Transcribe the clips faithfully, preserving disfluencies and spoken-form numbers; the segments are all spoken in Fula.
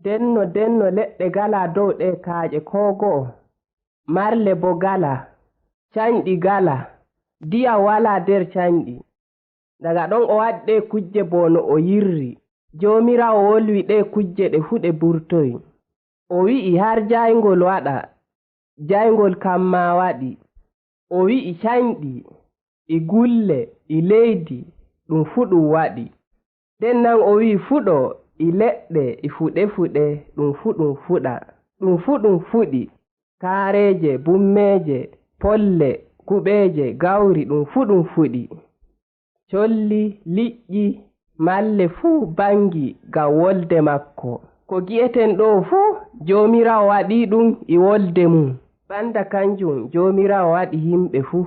Denno, denno, leɗɗe galaa dow ɗee kaaƴe koo go'o, marle boo galaa, canɗi galaa, diyam walaa der canɗi. Daga ɗon o waɗi ɗee kujje bo no o yirri. Joomiraawo wolwi ɗee kujje ɗe fuu ɗe burtoyi. O wi'i, har jayŋgol waɗa, jayŋgol kam maa waɗi. O wi'i, canɗi, e gulle, e leydi, ɗum fuu ɗum waɗi. Nden nan o wi'i, fuɗo, e leɗɗe, e fuɗe-fuɗe, ɗum fuu ɗum fuɗa. Ɗum fuu ɗum fuɗi. Kaareeje, bummeeje, polle, kuɓeeje, gawri, ɗum fuu ɗum fuɗi. Colli, liƴƴi, marle fuu baŋgi ngam wolde makko. Ko gi'eten ɗoo fuu, Joomiraawo waɗii ɗum e wolde mum. Banda kanjum, Joomiraawo waɗi yimɓe fuu.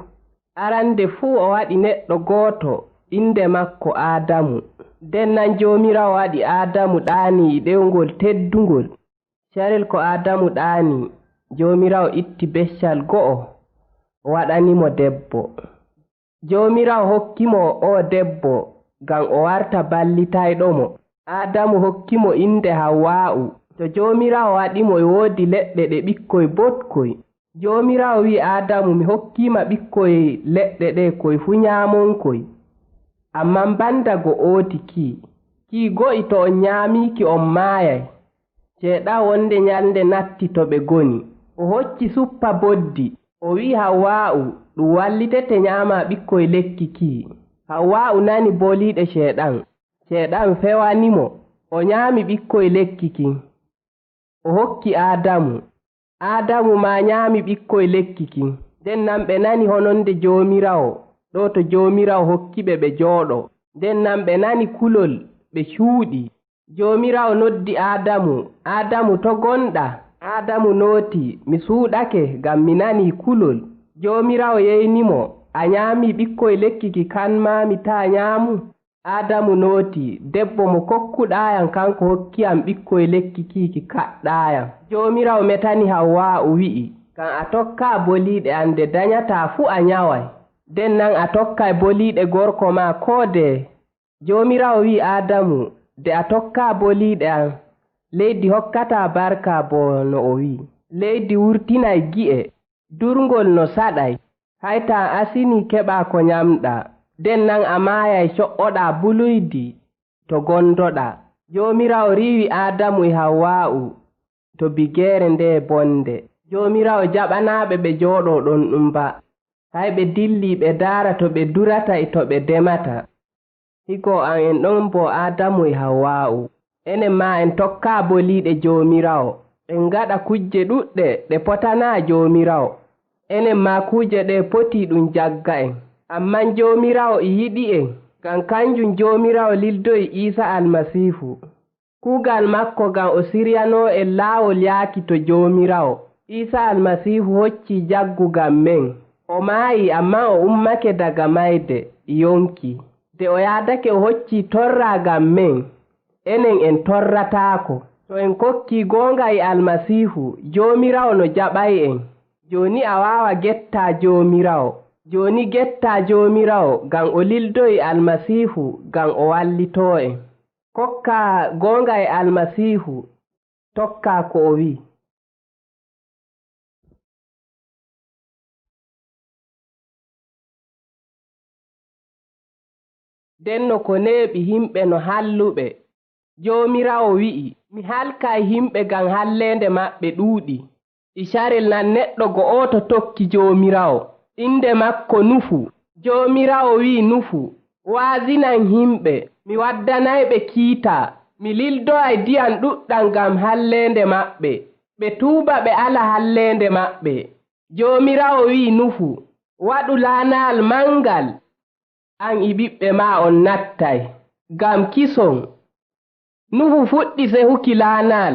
Arande fuu o waɗi neɗɗo gooto, innde makko Aadamu. Nden nan Joomiraawo waɗi Aadamu ɗaanii e ɗewŋgol tedduŋgol. Carel ko Aadamu ɗaanii, Joomiraawo itti beccal go'o, o waɗani mo debbo. Joomiraawo hokki mo oo debbo ngam o warta ballitayɗo mo. Aadamu hokki mo innde Hawwa'u. To Joomiraawo waɗi mo e woodi leɗɗe ɗe ɓikkoy boɗkoy. Joomiraawo wi'i Aadamu, mi hokkii ma ɓikkoy leɗɗe ɗe koy fuu nyaamonkoy. Ammaa banda go'oti kii. Kii go'i to on nyaamii ki on maayay. Ceyɗan wonde nyalnde natti to ɓe ngoni. O hocci suppa boddi. O wi'i Hawwa'u, ɗum wallitete nyaamaa ɓikkoy lekki kii. Hawwa'u nani boliiɗe Ceyɗan. Ceyɗan fewani mo. O nyaami ɓikkoy lekki kin. O hokki Aadamu. Aadamu maa nyaami ɓikkoy lekki kin. Nden nan ɓe nani hononde Joomiraawo, ɗo to Joomiraawo hokki ɓe ɓe jooɗo. Nden nan ɓe nani kulol, ɓe cuuɗi. Joomiraawo noddi Aadamu, Aadamu, to ngonɗaa? Aadamu nootii, mi suuɗake, ngam mi nanii kulol. Joomiraawo yeynii mo, a nyaamii ɓikkoy lekki ki kanmaami taa nyaamu? Aadamu nootii, debbo mo kokkuɗaayam, kanko hokkiyam ɓikkoy lekki kii ki kaɗɗaayam. Joomiraawo metani Hawwa'u wi'i, ngam a tokkaa boliiɗe am de danyataa fuu a nyaway. Nden nan a tokkay boliiɗe gorko maa koo deye. Joomiraawo wi'i Aadamu, de a tokkaa boliiɗe am, leydi hokkataa barka bo no o wi'i. Leydi wurtinay gi'e, durŋgol no saɗay, hay taa a asinii keɓaa ko nyamɗaa, nden nan a maayay co'oɗaa buluydi to gondoɗaa. Joomiraawo riiwi Aadamu e Hawwa'u to bigeere ndee bonde. Joomiraawo jaɓanaaɓe ɓe jooɗoo ɗon ɗum ba. Hay ɓe dillii ɓe ndaara to ɓe durata e to ɓe ndemata. Higo am en ɗon bo Aadamu e Hawwa'u. Enen maa en tokkaa boliiɗe Joomiraawo. En ngaɗa kujje ɗuɗɗe ɗe potanaa Joomiraawo. Enen maa kuuje ɗee potii ɗum jagga en. Ammaa Joomiraawo e yiɗi en, ngam kanjum Joomiraawo lildoyi Iisa Almasiifu. Kuugal makko ngam o siryanoo en laawol yaaki to Joomiraawo. Iisa Almasiifu hoccii jaggu ngam men. O maayi, ammaa o ummake daga mayde, e yonki. De o yaadake o hoccii torraa ngam men, enen en torrataako. To en kokkii goonga e Almasiifu, Joomiraawo no jaɓay en. Jooni a waawa gettaa Joomiraawo. Jooni gettaa Joomiraawo ngam o lildoyi Almasiifu ngam o wallitoo en. Kokkaa goonga e Almasiifu, tokkaa ko o wi'i. Ndenno ko neeɓi yimɓe no halluɓe. Joomiraawo wi'i, mi halkay yimɓe ngam halleende maɓɓe ɗuuɗi. E carel nan neɗɗo go'oto tokki Joomiraawo, innde makko Nuhu. Joomiraawo wi'i Nuhu, waazinan yimɓe, mi waddanay ɓe kiita, mi lildoyay ndiyam ɗuɗɗam ngam halleende maɓɓe, ɓe tuuba ɓe ala halleende maɓɓe. Joomiraawo wi'i Nuhu, waɗu laanawal manngal, an e ɓiɓɓe maa on nattay, ngam kison. Nuhu fuɗɗi sehuki laanal.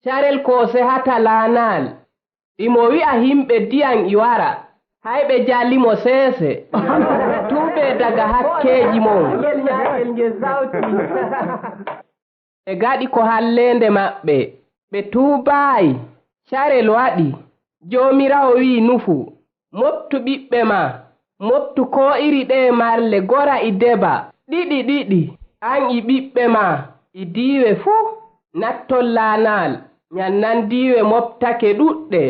Carel ko o sehata laanal, imo wi'a himɓe ndiyam e wara, hay ɓe jalimo seese. Tuubee daga hakkeeji mon. Ɓe ngaɗi ko halleende maɓɓe, ɓe tuubaayi. Carel waɗi, Joomiraawo wi'i Nuhu, moftu ɓiɓɓe ma, moftu koo iri ɗeye marle gora e deba, Ɗiɗi ɗiɗi, an e ɓiɓɓe maa e diiwe fuu, natton laanaal, ñannan diiwe moɓtake ɗuɗɗe.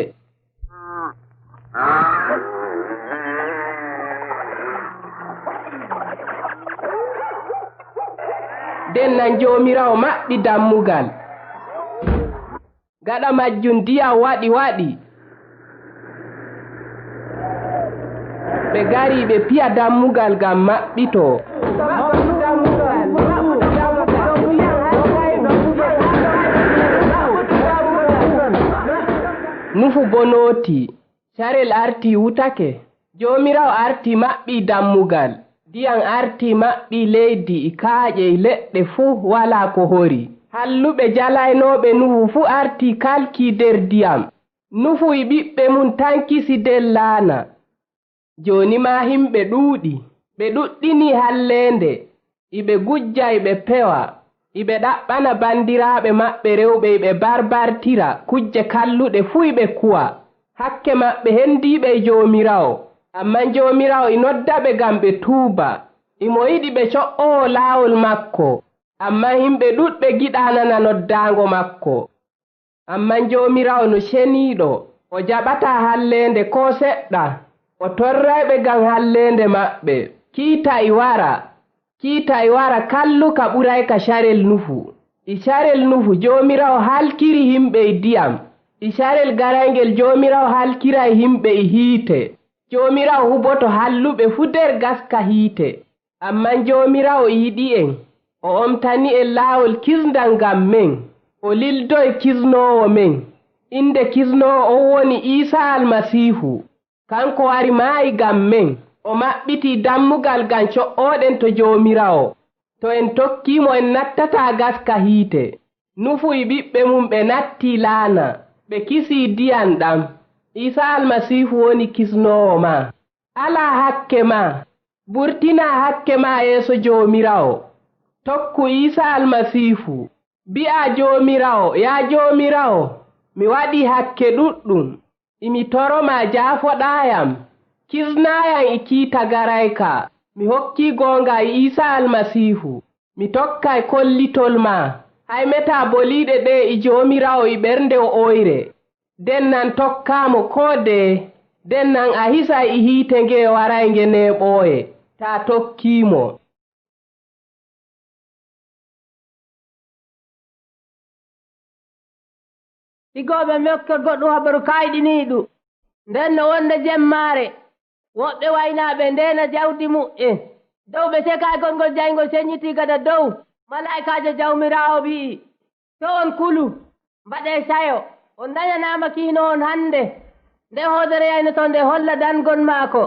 Nden nan Joomiraawo maɓɓi dammugal. Gaɗa majjum ndiyam waɗi waɗi. Ɓe ngari ɓe piya dammugal ngam maɓɓitoo. Nufu boo nootii. Carel artii wutake. Joomiraawo artii maɓɓii dammugal. Ndiyam artii maɓɓii leydi e kaaƴe e leɗɗe fuu, walaa ko horii. Halluɓe jalaynooɓe Nuhu fuu artii kalkii nder ndiyam. Nuhu e ɓiɓɓe mum tan kisi nder laana. Jooni maa yimɓe ɗuuɗi, ɓe ɗuɗɗinii halleende, iɓe ngujja, iɓe pewa, iɓe ɗaɓɓana banndiraaɓe maɓɓe rewɓe, iɓe barbartira, kujje kalluɗe fuu iɓe kuwa. Hakke maɓɓe hendiiɓe e Joomiraawo, ammaa Joomiraawo e nodda ɓe ngam ɓe tuuba. Imo yiɗi ɓe co'oo laawol makko, ammaa yimɓe ɗuuɗɓe ngiɗaa nana noddaango makko. Ammaa Joomiraawo no ceniiɗo, o jaɓataa halleende koo seɗɗa. O torray ɓe ngam halleende maɓɓe. Kiita e wara, kiita e wara kalluka ɓurayka carel Nuhu. E carel Nuhu Joomiraawo halkiri yimɓe e ndiyam. E carel garayngel Joomiraawo halkiray yimɓe e hiite. Joomiraawo huboto halluɓe fuu nder gaska hiite. Ammaa Joomiraawo e yiɗi'en, o omtani'en laawol kisndam ngam men, o lildoy kisnoowo men. Innde kisnoowo on woni Iisaa Almasiihu. Kanko wari maayi ngam men, o maɓɓitii dammugal ngam co'ooɗen to Joomiraawo. To en tokkiimo, en nattataa gaska hiite. Nuhu e ɓiɓɓe mum ɓe nattii laana, ɓe kisii ndiyam ɗam. Iisaa Almasiihu woni kisnoowo maa. Alaa hakke maa, burtinaa hakke maa yeeso Joomiraawo. Tokku Iisaa Almasiihu. Mbi'aa Joomiraawo, yaa Joomiraawo, mi waɗii hakke ɗuɗɗum. Imi toro maa jaafoɗaa yam, kisnaa yam e kiita garayka. Mi hokkii goonga e Iisaa Almasiihu. Mi tokkay kollitol maa. Hay metaa boliiɗe ɗee e Joomiraawo e ɓernde wo'oyre. Nden nan tokkaamo koo deye. Nden nan a hisay e hiite ngee waraynge neeɓooye, taa tokkiimo. Higooɓe mokkol goɗɗum habaru kaayɗiniiɗum. Nden no wonde jemmaare, woɓɓe waynaaɓe ndeena jawdi muɓɓen. Dow ɓe cekaagol ngol jayngol sennyitii gada dow, malaa'ikaajo Jawmiraawo wi'i, "To' on kulu, mbaɗee cayo, on ndanyanaama kihinoowo on hannde. Nde hoodere yaynoton nde holla danygol ma'ako.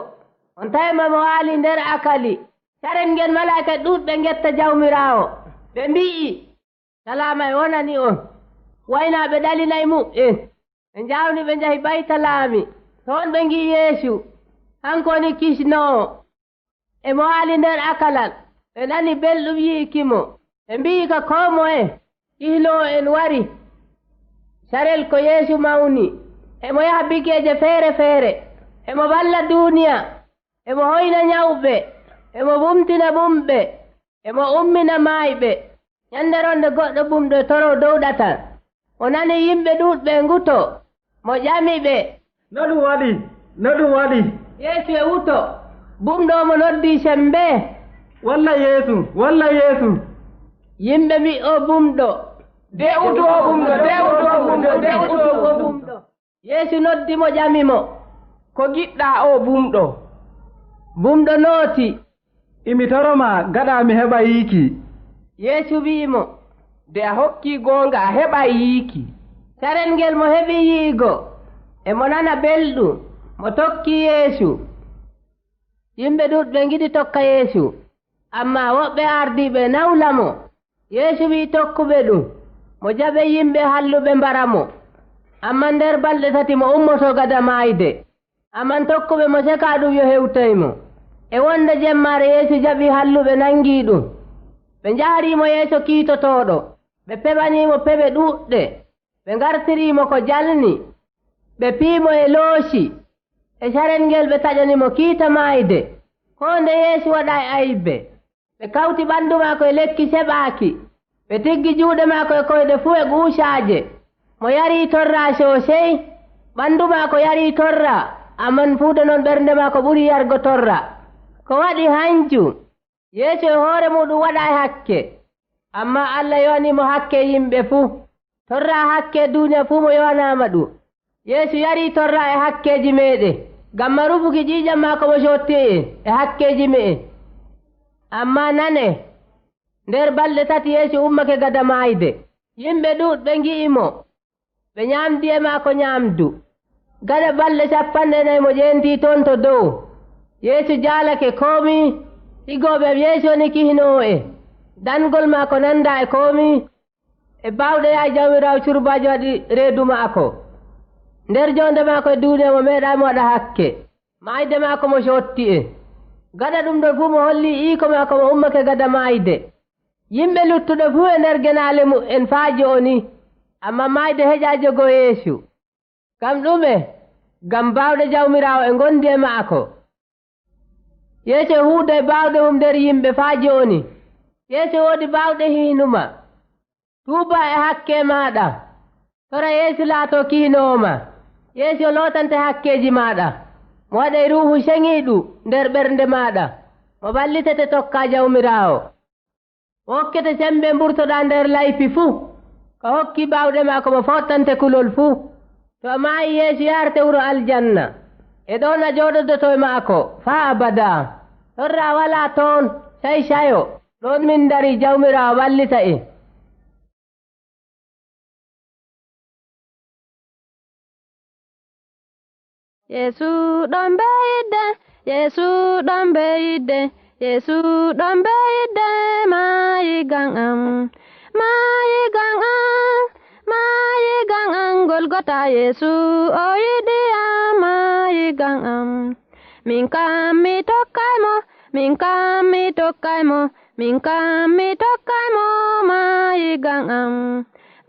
On taway mo waali nder akali." Carel ngel malaa'ika ɗuuɗɓe ngetta Jawmiraawo. Ɓe mbi'i, "Salaama e wonani on, waynaaɓe ɗalinay muɓɓen." Ɓe njaawni ɓe njahi Baytalaami. Toon ɓe ngi'i Yeesu, kanko woni kisnoowo. E mo waali nder akalal. Ɓe nani belɗum yi'iki mo. Ɓe mbi'i ka koo moye, "Kihinoowo en wari." Carel ko Yeesu mawni. E mo yaha bigeeje feere-feere. E mo balla duuniya. E mo hoyna nyawɓe. E mo bumtina bumɓe. E mo ummina maayɓe. Nyannde ronde goɗɗo bumɗo e toro dow ɗatal. O nani yimɓe ɗuuɗɓe e nguto. Mo ƴami ɓe, "No ɗum waɗi? No ɗum waɗi?" Yeesu e wuto. Bumɗo omo noddii sembee, "Walla Yeesu! Walla Yeesu!" Yimɓe mbi'i, "O bumɗo! De utu o bumɗo! De utu o bumɗo! De utu o bumɗo!" Yeesu noddi mo, ƴami mo, "Ko ngiɗɗaa, o bumɗo?" Bumɗo nooti, "Imi toro maa, gaɗaa mi heɓa yiiki." Yeesu wi'i mo, "Nde a hokkii goonga, a heɓay yiiki." Carel ngel mo heɓi yi'igo, e mo nana belɗum, mo tokki Yeesu. Yimɓe ɗuuɗɓe ngiɗi tokka Yeesu, ammaa woɓɓe aardiiɓe nawla mo. Yeesu wi'i tokkuɓe ɗum, mo jaɓey yimɓe halluɓe mbara mo. Ammaa nder balɗe tati mo ummoto gada maayde. Ammaa tokkuɓe mo ceka ɗum yo hewtoy mo. E wonde jemmaare Yeesu jaɓi halluɓe nangii ɗum. Ɓe njahrii mo yeeso kiitotooɗo. Ɓe peɓanii mo peɓe ɗuuɗɗe. Ɓe ngartirii mo ko jalni. Ɓe piyi mo e looci. E carel ngel ɓe taƴani mo kiita maayde. Koo nde Yeesu waɗaay aybe. Ɓe kawti ɓanndu maako e lekki seɓaaki. Ɓe tiggi juuɗe maako e koyɗe fuu e guucaaje. Mo yarii torraa soosey, ɓanndu maako yarii torraa, ammaa fuu de non ɓernde maako ɓurii yargo torraa. Ko waɗi hanjum? Yeesu e hoore muuɗum waɗaay hakke, ammaa Allah yo'anii mo hakke yimɓe fuu. Torraa hakke duuniya fuu mo yo'anaama ɗum. Yeesu yarii torraa e hakkeeji meeɗen, ngam rufuki ƴiiƴam maako mo cootti'en e hakkeeji me'en. Ammaa nanee, nder balɗe tati Yeesu ummake gada maayde. Yimɓe ɗuuɗɓe ngi'i mo, ɓe nyaamdi e maako nyaamdu. Gada balɗe cappanɗe nayi mo ƴeentii toon to dow. Yeesu jaalake koomii, higooɓe am Yeesu woni kihinoowo en. Dangol maako nanndaa e koomii. E baawɗe yaay Jawmiraawo curbaajo waɗi reedu maako. Nder joonde maako e duuniya mo meeɗaay mo waɗa hakke. Maayde maako mo cootti'en. Gada ɗum ɗoon fuu mo hollii iiko maako mo ummake gada maayde. Yimɓe luttuɓe fuu e nder genaale mu'en faa jo'oni, ammaa maayde heƴaay jogo Yeesu. Ngam ɗume? Ngam baawɗe Jawmiraawo e ngondi e ma'ako. Yeesu e huuda e baawɗe mum nder yimɓe faa jo'oni. Yeesu e woodi baawɗe hiinuma. Tuuba e hakke maaɗa. Tora Yeesu laatoo kihinoowo ma. Yeesu o lootante hakkeeji maaɗa. Mo waɗey Ruuhu Ceniiɗu nder ɓernde maaɗa. Mo ballitete tokkaa Jawmiraawo. O hokkete semmbe mburtoɗaa nder layfi fuu. Ko hokki baawɗe maako mo fooɗtante kulol fuu. To a maayii Yeesu yaarte wuro aljanna. E ɗoon a jooɗodoto e maako faa abadaa. Torraa walaa toon, sey cayo. Ɗoon min ndarii Jawmiraawo wallita en. Yeesu ɗon bee yiɗde, Yeesu ɗon bee yiɗde, Yeesu ɗon bee yiɗde, maayi ngam am, maayi ngam am, maayi ngam am, Golgota Yeesu o yiɗi am, maayi ngam am. Min kam mi tokkay mo, min kam mi tokkay mo, min kam mi tokkay mo, maayi ngam am.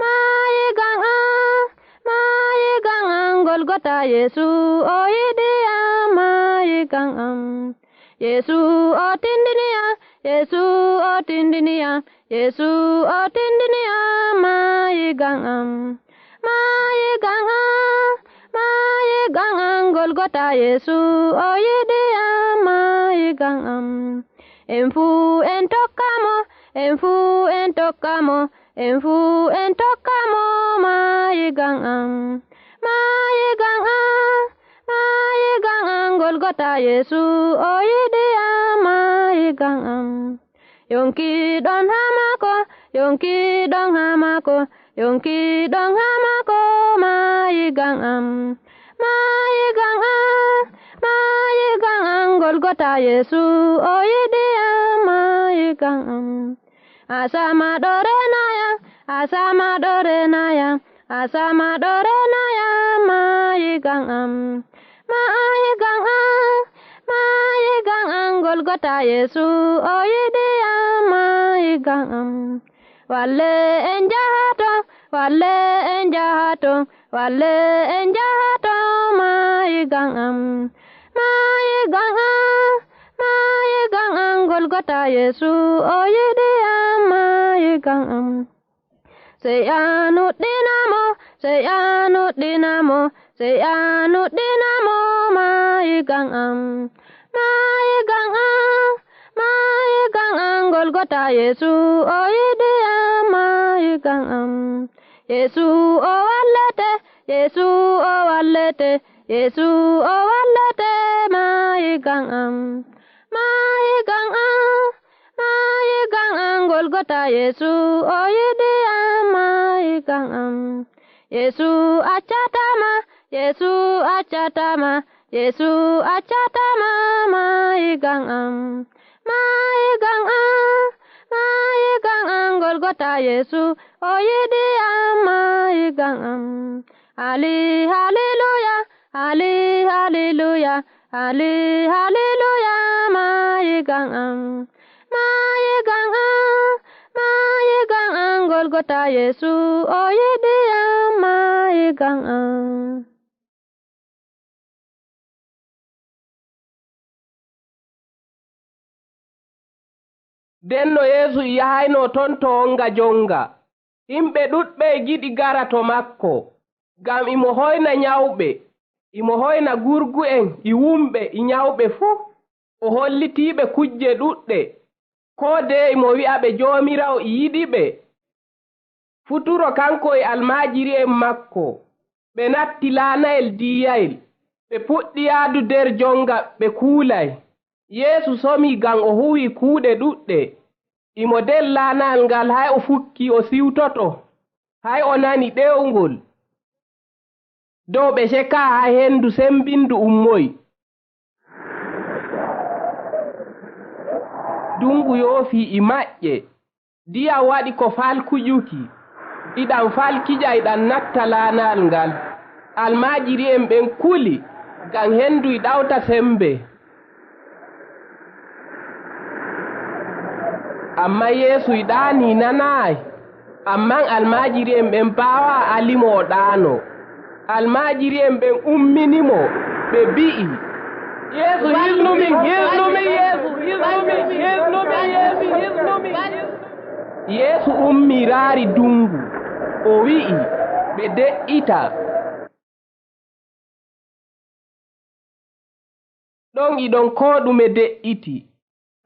Maayi ngam am, maayi ngam am, Golgota Yeesu o yiɗi am, maayi ngam am. Yeesu o tindini am, Yeesu o tindini am, Yeesu o tindini am, maayi ngam am. Maayi ngam am, maayi ngam am, Golgota Yeesu o yiɗi am, maayi ngam am. En fuu en tokka mo, en fuu en tokka mo, en fuu en tokka mo, maayi ngam am. Maayi ngam am, maayi ngam am, Golgota Yeesu o yiɗi am, maayi ngam am. Yonki ɗon haa maako, yonki ɗon haa maako, yonki ɗon haa maako, maayi ngam am. Maayi ngam am, maayi ngam am, Golgota Yeesu o yiɗi am, maayi ngam am. Asama ɗo reena yam, asama ɗo reena yam, asama ɗo reena yam, maayi ngam am. Maayi ngam am, maayi ngam am, Golgota Yeesu o yiɗi am, maayi ngam am. Walle en njaha ton, walle en njaha ton, walle en njaha ton, maayi ngam am. Maayi ngam am, maayi ngam am, Golgota Yeesu o yiɗi am, maayi ngam am. Sey a nuɗɗina mo, sey a nuɗɗina mo, sey a nuɗɗina mo, maayi ngam am. Maayi ngam am, maayi ngam am, Golgota Yeesu o yiɗi am, maayi ngam am. Yeesu o wallete, Yeesu o wallete, Yeesu o wallete, maayi ngam am. Maayi ngam am, maayi ngam am, Golgota Yeesu o yiɗi am, maayi ngam am. Yeesu accataa ma, Yeesu accataa ma, Yeesu accataa ma, maayi ngam am. Maayi ngam am, maayi ngam am, Golgota Yeesu o yiɗi am, maayi ngam am. Ali, haleluya, ali, haleluya, ali, haleluya, maayi ngam am. Maayi ngam am, maayi ngam am, Golgota Yeesu o yiɗi am, maayi ngam am. Ndenno Yeesu e yahaynoo ton to wonga jonnga. Himɓe ɗuɗɓe e giɗi gara to makko, ngam imo hoyna nyawɓe, imo hoyna gurgu'en e wumɓe e nyawɓe fuu. O hollitii ɓe kujje ɗuɗɗe, koo dey imo wi'a ɓe Joomiraawo e yiɗi ɓe. Futuro kanko e almaajiri'en makko, ɓe natti laanayel diiyayel, ɓe puɗɗi yaadu nder jonnga ɓe kuulay. Yeesu somii ngam o huwii kuuɗe ɗuɗɗe. Imo nder laanayel ngal hay o fukkii o siwtoto, hay o nani ɗewngol. Dow ɓe cekaa hay henndu semmbindu ummoyi. Ndunngu yoofii e maƴƴe. Ndiyam waɗi ko falkuƴuki. Iɗam falkiƴa iɗam natta laanayel ngal. Almaajiri'en ɓen kuli, ngam henndu e ɗawta semmbe. Ammaa Yeesu e ɗaanii nanaay. Ammaa almaajiri'en ɓen mbaawaa alimo o ɗaanoo. Almaajiri'en ɓen ummini mo, ɓe mbi'i, "Yeesu, hisnu min, hisnu min, Yeesu, hisnu min, hisnu min, Yeesu, hisnu min." Yeesu ummii, raari ndunngu, o wi'i, "Ɓe de'ita." Ɗon e ɗon koo ɗume de'iti.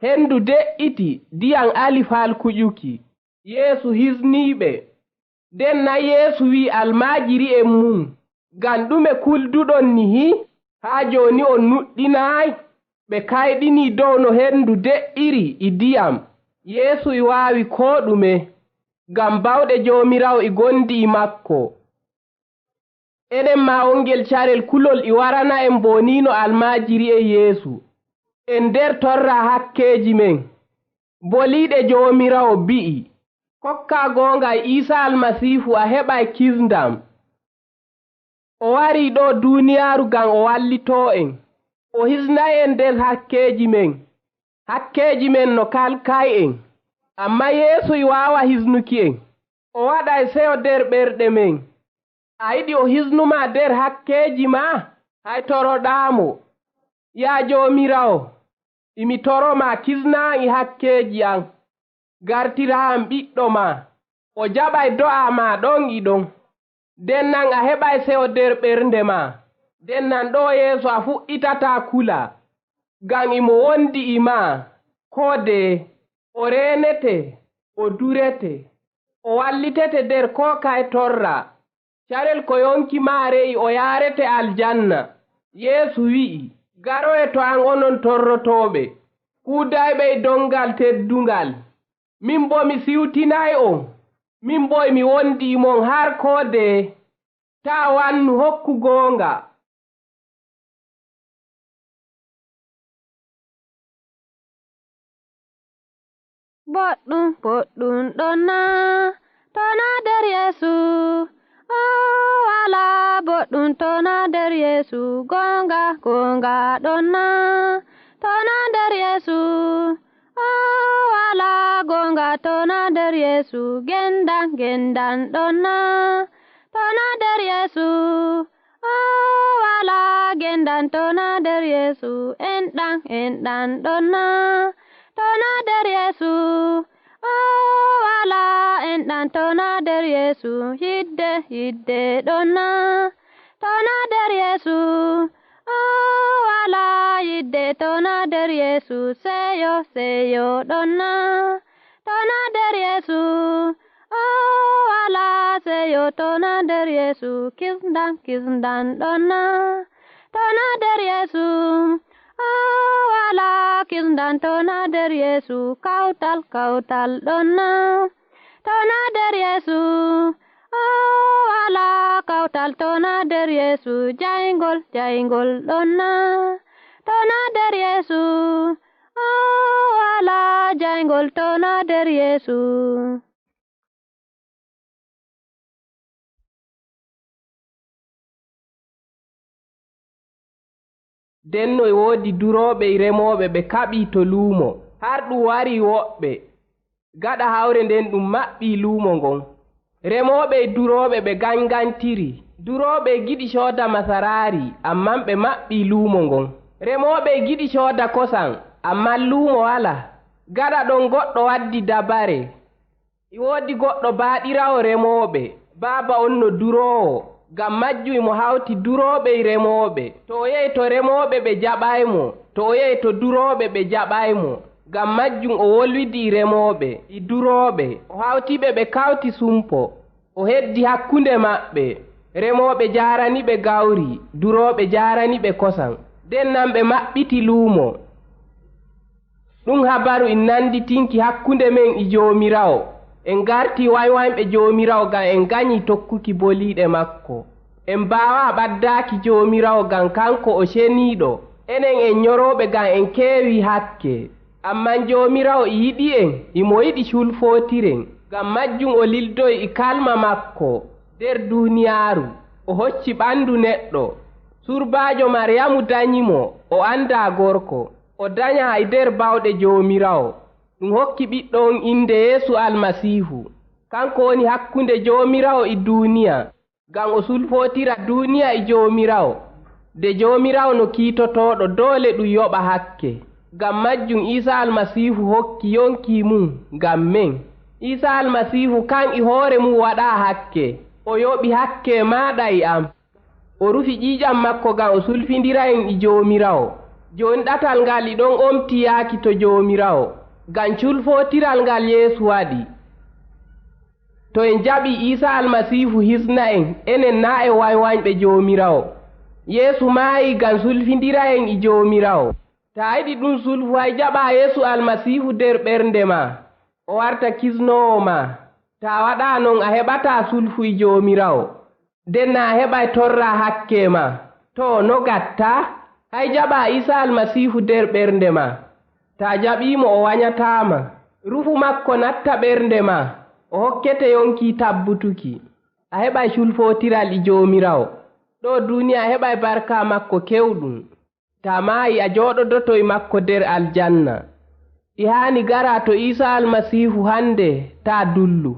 Henndu de'iti, ndiyam ali falkuƴuki. Yeesu hisnii ɓe. Nden na Yeesu wi'i almaajiri'en mum, "Ngam ɗume kulduɗon nihi? Haa jooni on nuɗɗinaay?" Ɓe kayɗinii dow no henndu de'iri e ndiyam. Yeesu e waawi koo ɗume, ngam baawɗe Joomiraawo e ngondi e makko. Enen maa, on ngel carel kulol e warana en bo nii no almaajiri'en Yeesu. En nder torraa hakkeeji men. Boliiɗe Joomiraawo mbi'i, "Kokkaa goonga e Iisaa Almasiifu, a heɓay kisndam." O warii ɗoo duuniyaaru ngam o wallitoo en. O hisnay en nder hakkeeji men. Hakkeeji men no kalkay en. Ammaa Yeesu e waawa hisnuki en. O waɗay seyo nder ɓerɗe men. A yiɗi o hisnu maa nder hakkeeji maa? Hay toroɗaa mo. Yaa Joomiraawo, emi toro maa, kisnaa am e hakkeeji am. Gartiraa am ɓiɗɗo maa. O jaɓay do'a maa ɗon e ɗon. Nden nan a heɓay seyo nder ɓernde maa. Nden nan ɗoo yeeso a fuɗɗitataa kula. Ngam imo wondi e maa, koo deye, o reenete, o durete, o wallitete nder koo kaye torra. Carel ko yonki maa re'i, o yaarete aljanna. Yeesu wi'i, "Garoye to am, onon torrotooɓe, kuudayɓe e doŋngal teddungal. Min boo mi siwtinay on, min boo emi wondi e mon har koo deye. Taa wannu, hokku goonga." Boɗɗum, boɗɗum ɗon naa, to naa nder Yeesu. O walaa boɗɗum to naa nder Yeesu. Goonga, goonga ɗon naa, to naa nder Yeesu. O walaa goonga to naa nder Yeesu. Gendan, gendan ɗon naa, to naa nder Yeesu. O walaa gendan to naa nder Yeesu. Enɗan, enɗan ɗon naa, to naa nder Yeesu. O walaa enɗan to naa nder Yeesu. Yidde, yidde ɗon naa, to naa nder Yeesu. O walaa yidde to naa nder Yeesu. Seyo, seyo ɗon naa, to naa nder Yeesu. O walaa seyo to naa nder Yeesu. Kisndan, kisndan ɗon naa, to naa nder Yeesu. O walaa kisndan to naa nder Yeesu. Kawtal, kawtal ɗon naa, to naa nder Yeesu. O walaa kawtal to naa nder Yeesu. Jayngol, jayngol ɗon naa, to naa nder Yeesu. O walaa jayngol to naa nder Yeesu. Nden no e woodi durooɓe e remooɓe, ɓe kaɓii to luumo. Har ɗum warii woɓɓe. Gaɗa hawre nden, ɗum maɓɓii luumo ngon. Remooɓe e durooɓe ɓe ganygantirii. Durooɓe e giɗi cooda masaraari, ammaa ɓe maɓɓii luumo ngon. Remooɓe e giɗi cooda kosam, ammaa luumo walaa. Gaɗa ɗon goɗɗo waddi dabare. E woodi goɗɗo baaɗiraawo remooɓe. Baaba on no duroowo. Ngam majjum imo hawti durooɓe e remooɓe. To o yehi to remooɓe ɓe jaɓaay mo. To o yehi to durooɓe ɓe jaɓaay mo. Ngam majjum o wolwidi e remooɓe e durooɓe. O hawti ɓe ɓe kawti sumpo. O heddi hakkunde maɓɓe. Remooɓe jaarani ɓe gawri, durooɓe jaarani ɓe kosam. Nden nan ɓe maɓɓiti luumo. Ɗum habaru in nanditinki hakkunde men e Joomiraawo. En garti waywayɓe Joomiraawo ngam en ganyi tokkuki boliiɗe makko. En mbaawaa ɓaddaaki Joomiraawo ngam kanko o ceniiɗo. Enen en nyorooɓe ngam en keewi hakke. Ammaa Joomiraawo e yiɗi en, imo yiɗi culfootiren. Ngam majjum o lildoyi e kalma makko nder duuniyaaru. O hocci ɓandu neɗɗo. Surbaajo Maryamu danyi mo, o andaa gorko. O danyaa e nder bawɗe Joomiraawo. Ɗum hokki ɓiɗɗo on innde Yeesu Almasiihu. Kanko woni hakkunde Joomiraawo e duuniya, ngam o sulfootira duuniya e Joomiraawo. De Joomiraawo no kiitotooɗo, doole ɗum yoɓa hakke. Ngam majjum Iisa Almasiihu hokki yonki mum ngam men. Iisa Almasiihu kan e hoore mum waɗaa hakke. O yoɓi hakke maaɗa e am. O rufi ƴiiƴam makko ngam o sulfindira en e Joomiraawo. Jooni ɗatal ngal e ɗon omti yaaki to Joomiraawo, ngam culfootiral ngal Yeesu waɗi. To en jaɓii Iisa Almasiihu hisna en, enen naa en waywanyɓe Joomiraawo. Yeesu maayi ngam sulfindira en e Joomiraawo. Taa yiɗi ɗum sulfu, hay jaɓaa Yeesu Almasiihu nder ɓernde maa, o warta kisnoowo maa. Taa waɗaa non, a heɓataa sulfu e Joomiraawo. Nden na a heɓay torraa hakke maa. Too, no ngattaa? Hay jaɓaa Iisa Almasiihu nder ɓernde maa. Taa jaɓii mo, o wanyataa ma. Rufu makko natta ɓernde maa, o hokkete yonki tabbutuki. A heɓay culfootiral e Joomiraawo. Ɗoo duuniya a heɓay barka makko kewɗum. Taa maayi, a jooɗodoto e makko nder aljanna. E haani garaa to Iisa Almasiihu hande, taa dullu.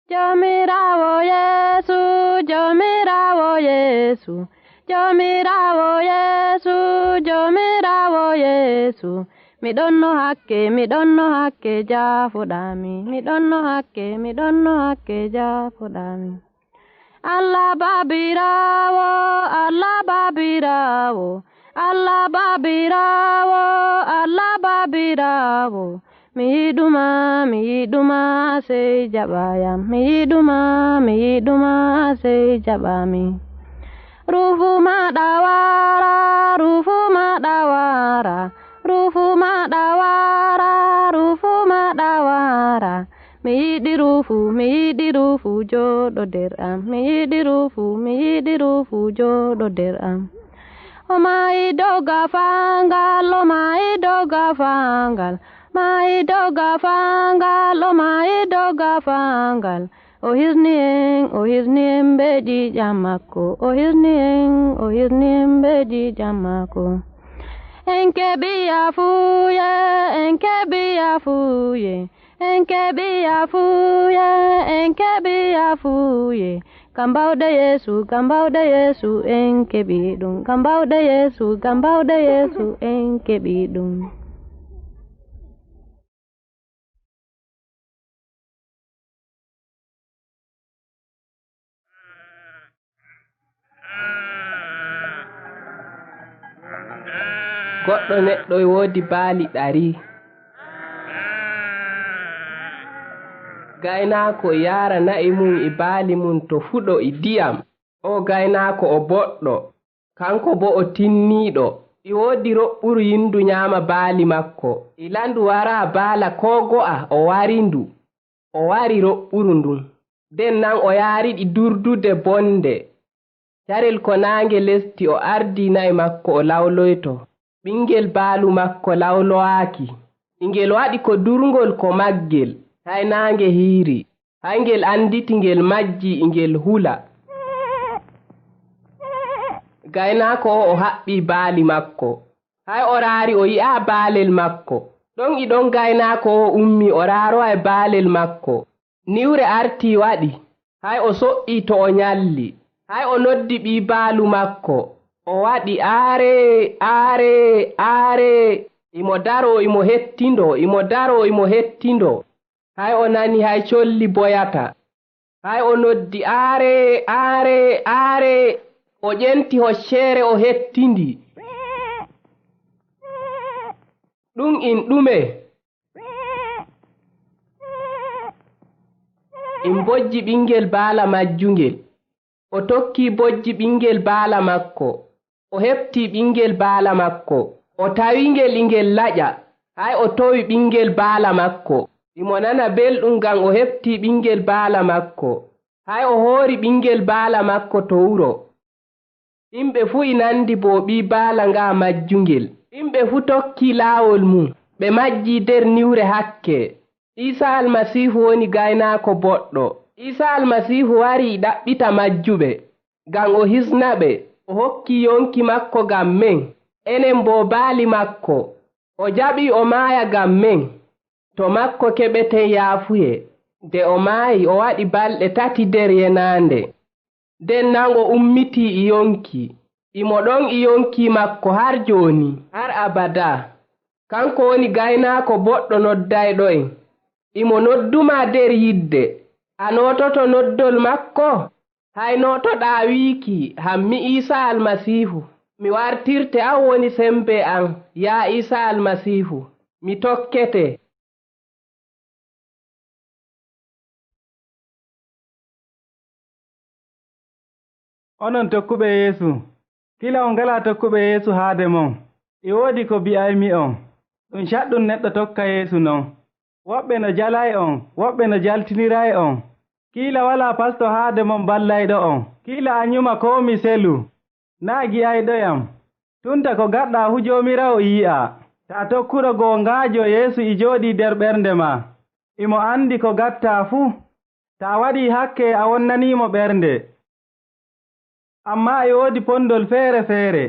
Joomiraawo Yeesu, Joomiraawo Yeesu, Joomiraawo Yeesu, Joomiraawo Yeesu. Mi ɗonno hakke, mi ɗonno hakke, jaafoɗaami. Mi ɗonno hakke, mi ɗonno hakke, jaafoɗaami. Allah Baabiraawo, Allah Baabiraawo, Allah Baabiraawo, Allah Baabiraawo. Mi yiɗuma, mi yiɗuma, sey jaɓayam. Mi yiɗuma, mi yiɗuma, sey jaɓami. Ruuhu maaɗa wara, Ruuhu maaɗa wara, Ruuhu maaɗa wara, Ruuhu maaɗa wara. Mi yiɗi Ruuhu, mi yiɗi Ruuhu jooɗo nder am. Mi yiɗi Ruuhu, mi yiɗi Ruuhu jooɗo nder am. O maayi dow gaafaangal, o maayi dow gaafaangal, maayi dow gaafaangal, o maayi dow gaafaangal. O hisni en, o hisni en bee ƴiiƴam maako, o hisni en, o hisni en bee ƴiiƴam maako. En keɓi afuye, en keɓi afuye, en keɓi afuye, en keɓi afuye. Ngam bawɗe Yeesu, ngam bawɗe Yeesu, en keɓi ɗum. Ngam bawɗe Yeesu, ngam bawɗe Yeesu, en keɓi ɗum. Goɗɗo neɗɗo e woodi baali ɗari. Gaynaako yaara na'i mum e baali mum to fuɗo e ndiyam. Oo gaynaako o boɗɗo. Kanko boo o tinniiɗo, e woodi roɓɓuru yindu nyaama baali makko. Ila ndu waraa baala koo go'a, o wari ndu. O wari roɓɓuru ndun. Nden nan o yaari ɗi durdude bonde. Carel ko naange lesti, o ardii na'i makko o lawloyto. Ɓingel baalu makko lawlowaaki. Ingel waɗi ko durngol ko maggel, hay naange hiiri. Hay ngel annditi ngel majjii, ingel hula. Gaynaako oo o haɓɓii baali makko. Hay o raari, o yi'aa baalel makko. Ɗon e ɗon gaynaako oo ummii, o raaroway baalel makko. Niwre artii waɗi, hay o soƴƴii to o nyalli. Hay o noddi ɓii baalu makko, o waɗi: "Aaree, aaree, aaree!" Imo daroo, imo hettindoo, imo daroo, imo hettindoo. Hay o nani hay colli boyata. Hay o noddi: "Aaree, aaree, aaree!" O ƴenti hocceere, o hettindii. Ɗum in ɗume? In bojji ɓinngel baala majjungel. O tokki bojji ɓinngel baala makko. O heɓti ɓinngel baala makko. O tawi ngel ingel laƴa. Hay o towi ɓinngel baala makko. Imo nana belɗum ngam o heɓti ɓinngel baala makko. Hay o hoori ɓinngel baala makko to wuro. Yimɓe fuu inandi bo ɓii baala ngaa majjungel. Yimɓe fuu tokki laawol mum, ɓe majjii der niwre hakke. Iisa Almasiihu woni gaynaako boɗɗo. Iisa Almasiihu warii ɗaɓɓita majjuɓe, ngam o hisna ɓe. O hokki yonki makko ngam men, enen bo baali makko. O jaɓi o maaya ngam men. To makko keɓeten yaafuye. De o maayi, o waɗi balɗe tati der yenaande. Den nan o ummitii e yonki. Imo ɗon e yonki makko har jooni, har abadaa. Kanko woni gaynaako boɗɗo noddayɗo en. Imo noddu maa der yidde. A noototo noddol makko? Hay nootoɗaa wiiki, "Hammi Iisa Almasiihu, mi wartirte, an woni sembe am, yaa Iisa Almasiihu, mi tokkete." Onon tokkuɓe Yeesu, kila on ngalaa tokkuɓe Yeesu haade mon, e woodi ko bi'aymi on. Ɗum caɗɗum neɗɗo tokka Yeesu non. Woɓɓe no jalay on, woɓɓe no jaltiniray on. Kiila walaa pasto haade mon ballayɗo on. Kiila a nyuma koo mi selu, naa gi'ayɗo yam. Tunta ko gaɗɗaa fu Joomiraawo e yi'aa. Taa tokkuɗo goongaajo Yeesu e jooɗii der ɓernde maa. Imo anndi ko gaɗtaa fu. Taa waɗii hakke a wonnanii mo ɓernde. Amma e woodi pondol feere feere.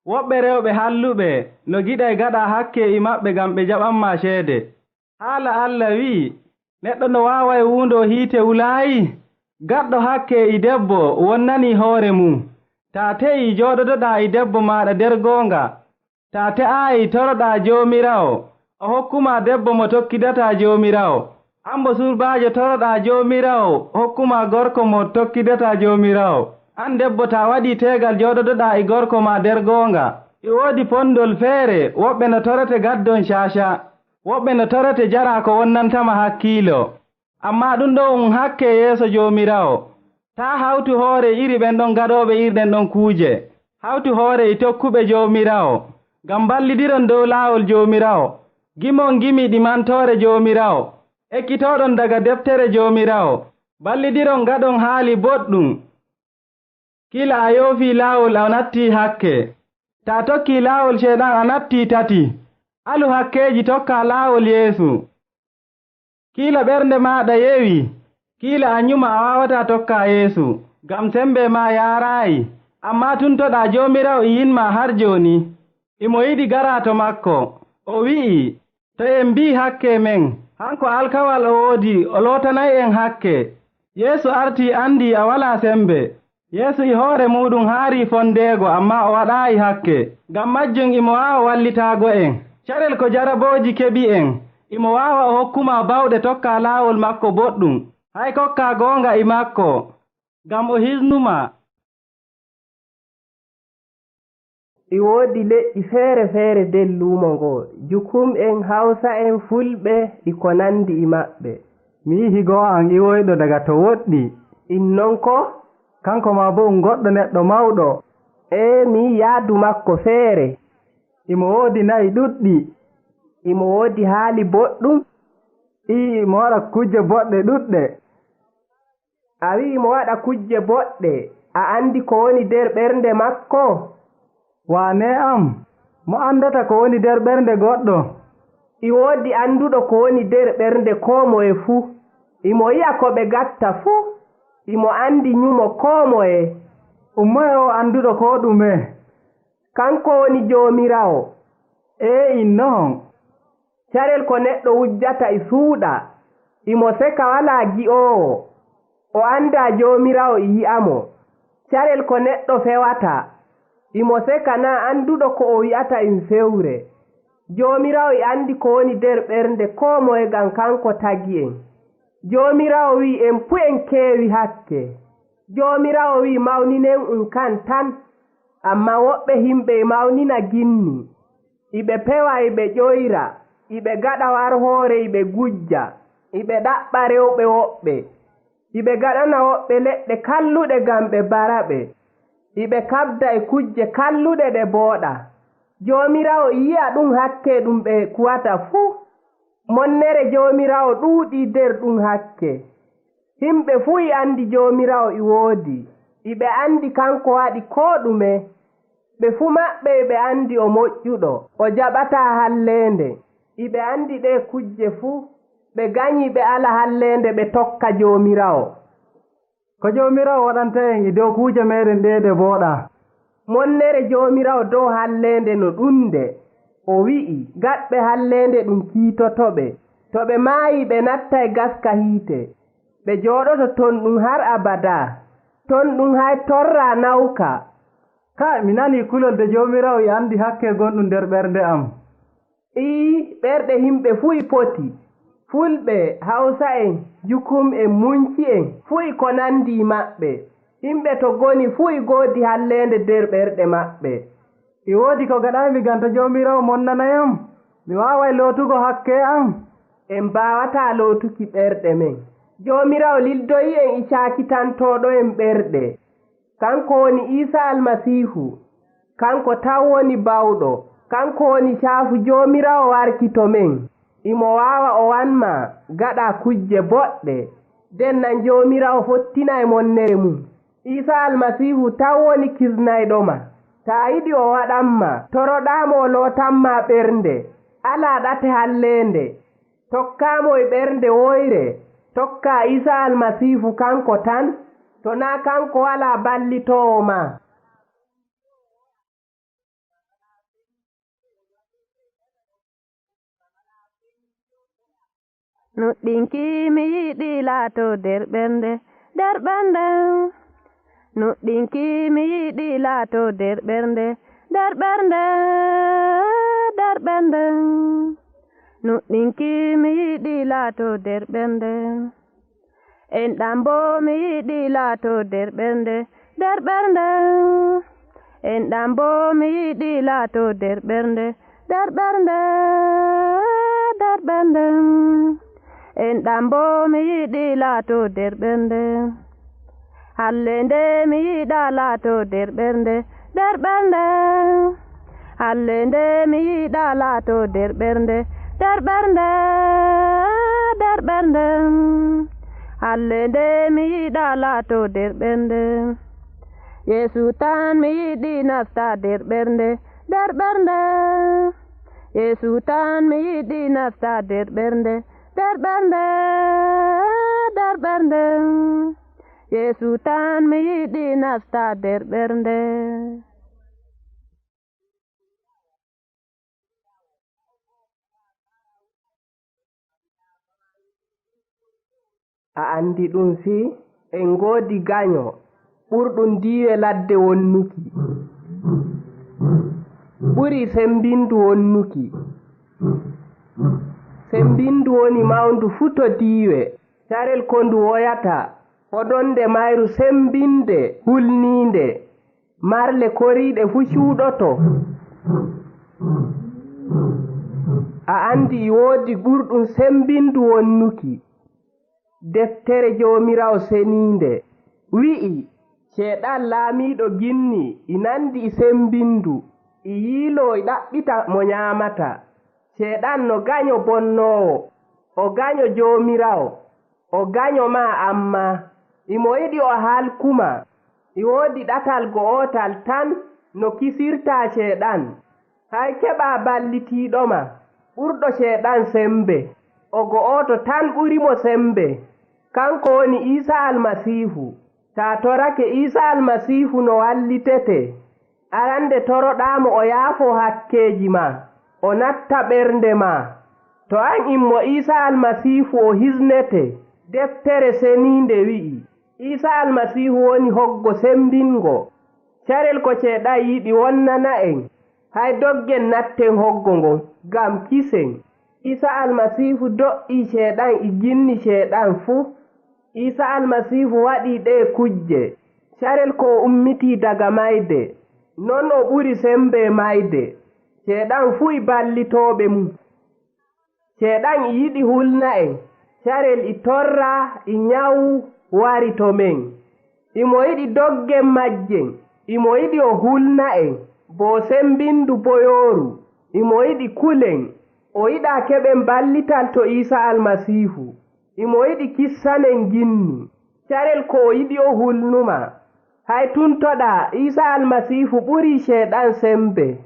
Woɓɓe rewɓe halluɓe no giɗay gaɗaa hakke e maɓɓe gam ɓe jaɓan maa ceede. Haala Alla wi'i, neɗɗo no waaway wuundoo hiite wulaayi? Gaɗɗo hakke e debbo wonnanii hoore mum. Taa te'i jooɗodoɗaa e debbo maaɗa der goonga. Taa te'aayi toroɗaa Joomiraawo, o hokku maa debbo mo tokkidataa Joomiraawo. An bo surbaajo toroɗaa Joomiraawo, hokku maa gorko mo tokkidataa Joomiraawo. An debbo, taa waɗii teegal jooɗodoɗaa e gorko maa der goonga. E woodi pondol feere, woɓɓe no torete gaddon caaca, woɓɓe no torete jaraa ko wonnanta ma hakkiilo. Amma ɗum ɗo um hakke yeeso Joomiraawo. Taa hawtu hoore iri ɓen ɗon gaɗooɓe iri ɗen ɗon kuuje. Hawtu hoore e tokkuɓe Joomiraawo, gam ballidiron dow laawol Joomiraawo. Gimon gimi ɗi mantoore Joomiraawo. Ekkitooɗon daga deptere Joomiraawo. Ballidiron gaɗon haali boɗɗum. Kila a yoofii laawol a nattii hakke. Taa tokkii laawol Ceyɗan a nattii tati. Alu hakkeeji tokkaa laawol Yeesu. Kiila ɓernde maaɗa yewi, kiila a nyuma a waawataa tokkaa Yeesu, gam sembe maa yaaraayi. Amma tuntoɗaa Joomiraawo e yiɗ maa har jooni. Imo yiɗi garaa to makko. O wi'i, to en mbii hakke men, hanko alkawal o woodi, o lootanay en hakke. Yeesu artii anndii a walaa sembe. Yeesu e hoore muuɗum haarii fondeego, amma o waɗaayi hakke. Gam majjum imo waawa wallitaago en. Carel ko jarabooji keɓi en, imo waawa o hokku maa bawɗe tokkaa laawol makko boɗɗum. Hay kokkaa goonga e makko, gam o hisnu maa. E woodi leƴƴi feere feere der luumo ngo, jukum en, hawsa en, fulɓe, e ko nanndi e maɓɓe. Mi yi'i higo am iwoyɗo daga to woɗɗi. In non ko? Kanko maa bo um goɗɗo neɗɗo mawɗo. Ee, mi yi'i yaadu makko feere. Imo woodi na'i ɗuɗɗi. Imo woodi haali boɗɗum. Ii, imo waɗa kujje boɗɗe ɗuɗɗe. A wi'i mo waɗa kujje boɗɗe, a anndi ko woni der ɓernde makko? Waane am, mo anndata ko woni der ɓernde goɗɗo? E woodi annduɗo ko woni der ɓernde koo moye fu. Imo yi'a ko ɓe gatta fu. Imo anndi nyumo koo moye. Um moye oo annduɗo koo ɗume? Kanko woni Joomiraawo. Ee, in non. Carel ko neɗɗo wujjata e suuɗa, imo seka walaa gi'oowo. O anndaa Joomiraawo e yi'a mo. Carel ko neɗɗo fewata, imo seka naa annduɗo ko o wi'ata in fewre. Joomiraawo e anndi ko woni der ɓernde koo moye ngam kanko tagi en. Joomiraawo wi'i en fu en keewi hakke. Joomiraawo wi'i mawninen un kan tan. Amma woɓɓe himɓe e mawnina ginni. Iɓe pewa, iɓe ƴoyra, iɓe gaɗa warhoore, iɓe gujja, iɓe ɗaɓɓa rewɓe woɓɓe. Iɓe gaɗana woɓɓe leɗɗe kalluɗe gam ɓe bara ɓe. Iɓe kabda e kujje kalluɗe ɗe booɗa. Joomiraawo e yi'a ɗum hakke ɗum ɓe kuwata fuu. Monnere Joomiraawo ɗuuɗii der ɗum hakke. Himɓe fuu e anndi Joomiraawo e woodi. Iɓe anndi kanko waɗi koo ɗume. Ɓe fuu maɓɓe iɓe anndi o moƴƴuɗo, o jaɓataa halleende. Iɓe anndi ɗee kujje fuu. Ɓe ganyii ɓe ala halleende ɓe tokka Joomiraawo. Ko Joomiraawo waɗanta en e dow kuuje meeɗen ɗee ɗe booɗaa? Monnere Joomiraawo dow halleende no ɗuunde. O wi'i, gaɗɓe halleende ɗum kiitoto ɓe. To ɓe maayii, ɓe nattay gaska hiite. Ɓe jooɗoto ton ɗum har abadaa. Ton ɗum hay torraa nawka. Kaa, mi nanii kulol de Joomiraawo e anndi hakke gonɗum der ɓernde am. Ii, ɓerɗe himɓe fuu e poti. Fulɓe, Hawsa'en, Jukum'en, Munci'en, fuu e ko nanndi e maɓɓe. Himɓe to goni fuu e goodi halleende der ɓerɗe maɓɓe. E woodi ko gaɗaymi gam to Joomiraawo monnana yam? Mi waaway lootugo hakke am? En baawataa lootuki ɓerɗe men. Joomiraawo lildoyi en e caakitantooɗo en ɓerɗe. Kanko woni Iisa Almasiihu. Kanko tan woni baawɗo. Kanko woni caafu Joomiraawo warki to men. Imo waawa o wan maa gaɗaa kujje boɗɗe. Den nan Joomiraawo fottinay monnere mum. Iisa Almasiihu tan woni kisnayɗo maa. Taa yiɗi o waɗan maa, toroɗaa mo o lootan maa ɓernde. Alaa ɗate halleende. Tokkaa mo e ɓernde woyre. Tokkaa Iisa Almasiihu kanko tan, to naa kanko walaa ballitoowo maa. Nuɗɗinki mi yiɗi laato der ɓernde, der ɓernde. Nuɗɗinki mi yiɗi laato der ɓernde, der ɓernde, der ɓernde. Nuɗɗinki mi yiɗi laato der ɓernde. Enɗam bo mi yiɗi laato der ɓernde, der ɓernde. Enɗam bo mi yiɗi laato der ɓernde, der ɓernde, der ɓernde. Enɗam bo mi yiɗi laato der ɓernde. Halleende mi yiɗa laato der ɓernde, der ɓernde. Halleende mi yiɗa laato der ɓernde, der ɓernde, der ɓernde. Halleende mi yiɗa laato der ɓernde. Yeesu tan mi yiɗi nasta der ɓernde, der ɓernde. Yeesu tan mi yiɗi nasta der ɓernde, der ɓernde, der ɓernde. Yeesu tan mi yiɗi nasta der ɓernde. A anndi ɗum fii? En ngoodi ganyo ɓurɗum diiwe ladde wonnuki. Ɓuri semmbindu wonnuki. Semmbindu woni mawndu fuu to diiwe. Carel ko ndu woyata, hodonde mayru semmbinde, hulniinde. Marle koriiɗe fuu cuuɗoto. A anndi e woodi ɓurɗum semmbindu wonnuki. Deftere Joomiraawo seniinde wi'i, Ceyɗan laamiiɗo ginni e nanndi e semmbindu, e yiiloo e ɗaɓɓita mo nyaamata. Ceyɗan no ganyo bonnoowo, o ganyo Joomiraawo, o ganyo maa amma, imo yiɗi o halku maa. E woodi ɗatal go'otal tan no kisirtaa Ceyɗan. Hay keɓaa ballitiiɗo ma, ɓurɗo Ceyɗan semmbe, o go'oto tan ɓuri mo semmbe. Kanko woni Iisa Almasiihu. Taa torake Iisa Almasiihu no wallitete. Arande toroɗaa mo o yaafoo hakkeeji maa, o natta ɓernde maa. To an immo Iisa Almasiihu o hisnete. Deftere Seniinde wi'i, Iisa Almasiihu woni hoggo sembinngo. Carel ko Ceyɗan yiɗi wonnana en, hay doggen natten hoggo ngon, ngam kisen. Iisa Almasiihu do'ii Ceyɗan e ginni Ceyɗan fuu. Iisa Almasiihu waɗii ɗee kujje. Carel ko o ummitii daga mayde, non o ɓuri semmbe mayde. Ceyɗan fuu e ballitooɓe mum. Ceyɗan e yiɗi hulna en, carel e torra e nyawu wari to men. Imo yiɗi doggen majjen, imo yiɗi o hulna en, bo semmbindu boyooru, imo yiɗi kulen, o yiɗaa keɓen ballital to Iisa Almasiihu, imo yiɗi kissanen ginni, carel ko o yiɗi o hulnumaa. Hay tuntoɗaa, Iisa Almasiihu ɓurii Ceyɗan semmbe.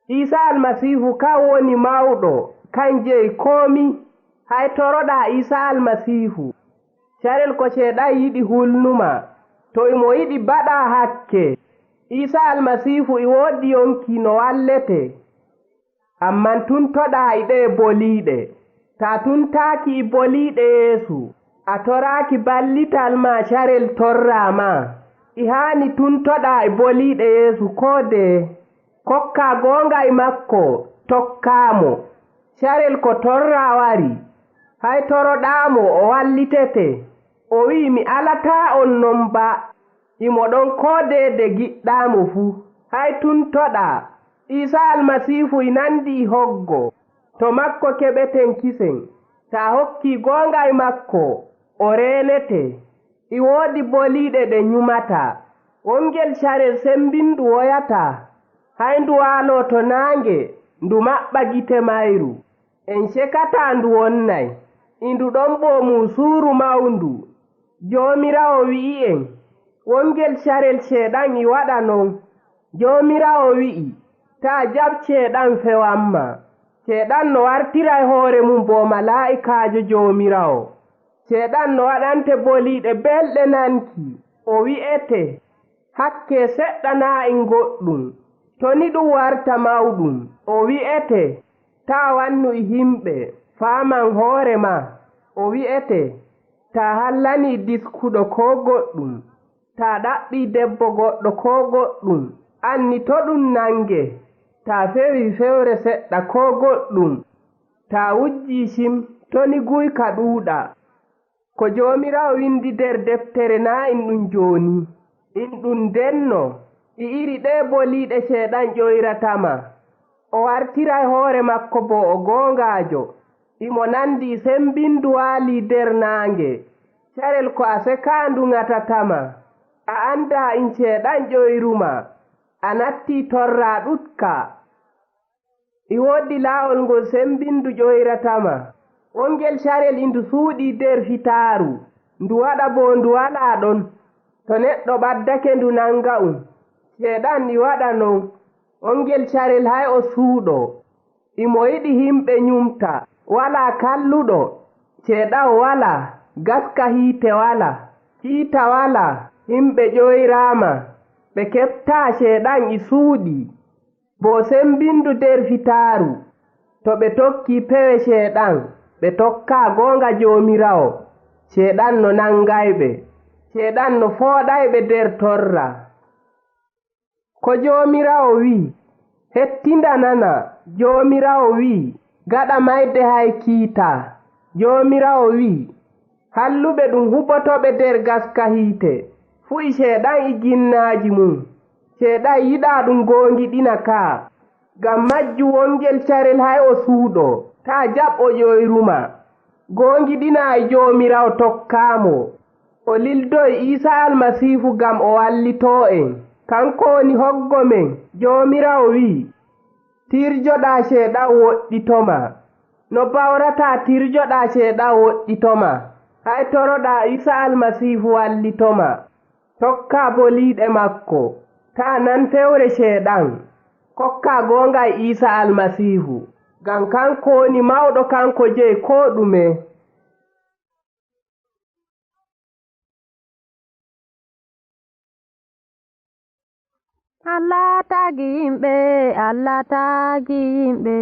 Iisa Almasiihu kan woni mawɗo, kan jeyi koomi. Hay toroɗaa Iisa Almasiihu. Carel ko Ceyɗan yiɗi hulnumaa, to imo yiɗi baɗaa hakke. Iisa Almasiihu e woodi yonki no walletee. Ammaa tuntoɗaa e ɗee boliiɗe. Taa tuntaaki e boliiɗe Yeesu, a toraaki ballital maa carel torraa maa. E haani tuntoɗaa e boliiɗe Yeesu koo deye. Kokkaa goonga e makko, tokkaa mo. Carel ko torraa wari. Hay toroɗaa mo, o wallitete. O wi'i, "Mi alataa on non ba." Imo ɗon koo deye de giɗɗaa mo fuu. Hay tuntoɗaa. Iisa Almasiihu e nanndi e hoggo. To makko keɓeten kisen. Taa hokkii goonga e makko, o reenete. E woodi boliiɗe ɗe nyumataa. Wongel carel semmbindu woyataa. Hay ndu waaloo to naange, ndu maɓɓa gite mayru. En cekataa ndu wonnay. E ndu ɗon bo muusuuru mawndu. Joomiraawo wi'i en, wongel carel Ceyɗan e waɗa non. Joomiraawo wi'i, "Taa jaɓ Ceyɗan fewan maa." Ceyɗan no wartiray hoore mum bo malaa'ikaajo Joomiraawo. Ceyɗan no waɗante boliiɗe belɗe nanki. O wi'ete, "Hakkee seɗɗa naa in goɗɗum. To ni ɗum warta mawɗum." O wi'ete, "Taa wannu e himɓe, faaman hoore maa." O wi'ete, "Taa hallanii diskuɗo koo goɗɗum. Taa ɗaɓɓii debbo goɗɗo koo goɗɗum. Anni to ɗum nange. Taa fewi fewre seɗɗa koo goɗɗum. Taa wujjii cim, to ni guyka ɗuuɗa." Ko Joomiraawo winndi der deftere naa in ɗum jooni? In ɗum ndenno. E iri ɗee boliiɗe Ceyɗan ƴoyrata maa. O wartiray hoore makko bo o goongaajo. Imo nanndi e semmbindu waalii der naange. Carel ko a sekaandu ŋatata maa. A anndaa in Ceyɗan ƴoyru maa. A nattii torraa ɗutka. E woodi laawol ngol semmbindu ƴoyrata maa. Wongel carel e ndu suuɗii der fitaaru, ndu waɗa bo ndu walaa ɗon. To neɗɗo ɓaddake ndu nannga um. Ceyɗan e waɗa non. Wongel carel hay o suuɗoo. Imo yiɗi himɓe nyumta. Walaa kalluɗo. Ceyɗan walaa. Gaska hiite walaa. Kiita walaa. Himɓe ƴoyraama. Ɓe keɓtaa Ceyɗan e suuɗii. Bo semmbindu der fitaaru, to ɓe tokkii pewe Ceyɗan, ɓe tokkaa goonga Joomiraawo, Ceyɗan no nanngay ɓe. Ceyɗan no fooɗay ɓe der torra. Ko Joomiraawo wi'i, hettinda nana, Joomiraawo wi'i, gaɗa mayde hay kiita. Joomiraawo wi'i, halluɓe ɗum huboto ɓe der gaska hiite, fu'i Ceyɗan e ginnaaji mum. Ceyɗan yiɗaa ɗum goongiɗina kaa. Ngam majjum wongel carel hay o suuɗoo, taa jaɓ o ƴoyru maa. Goongiɗinaa e Joomiraawo tokkaa mo. O lildoy Iisa Almasiihu ngam o wallitoo en. Kanko woni hoggo men, Joomiraawo wi'i, tirjoɗaa Ceyɗan woɗɗito maa. No bawrataa tirjoɗaa Ceyɗan woɗɗito maa, hay toroɗaa Iisa Almasiihu wallito maa. Tokkaa boliiɗe makko. Taa nan fewre Ceyɗan. Kokkaa goonga e Iisa Almasiihu. Ngam kanko woni mawɗo, kanko jeyi koo ɗume. Allah taagi yimɓe, Allah taagi yimɓe,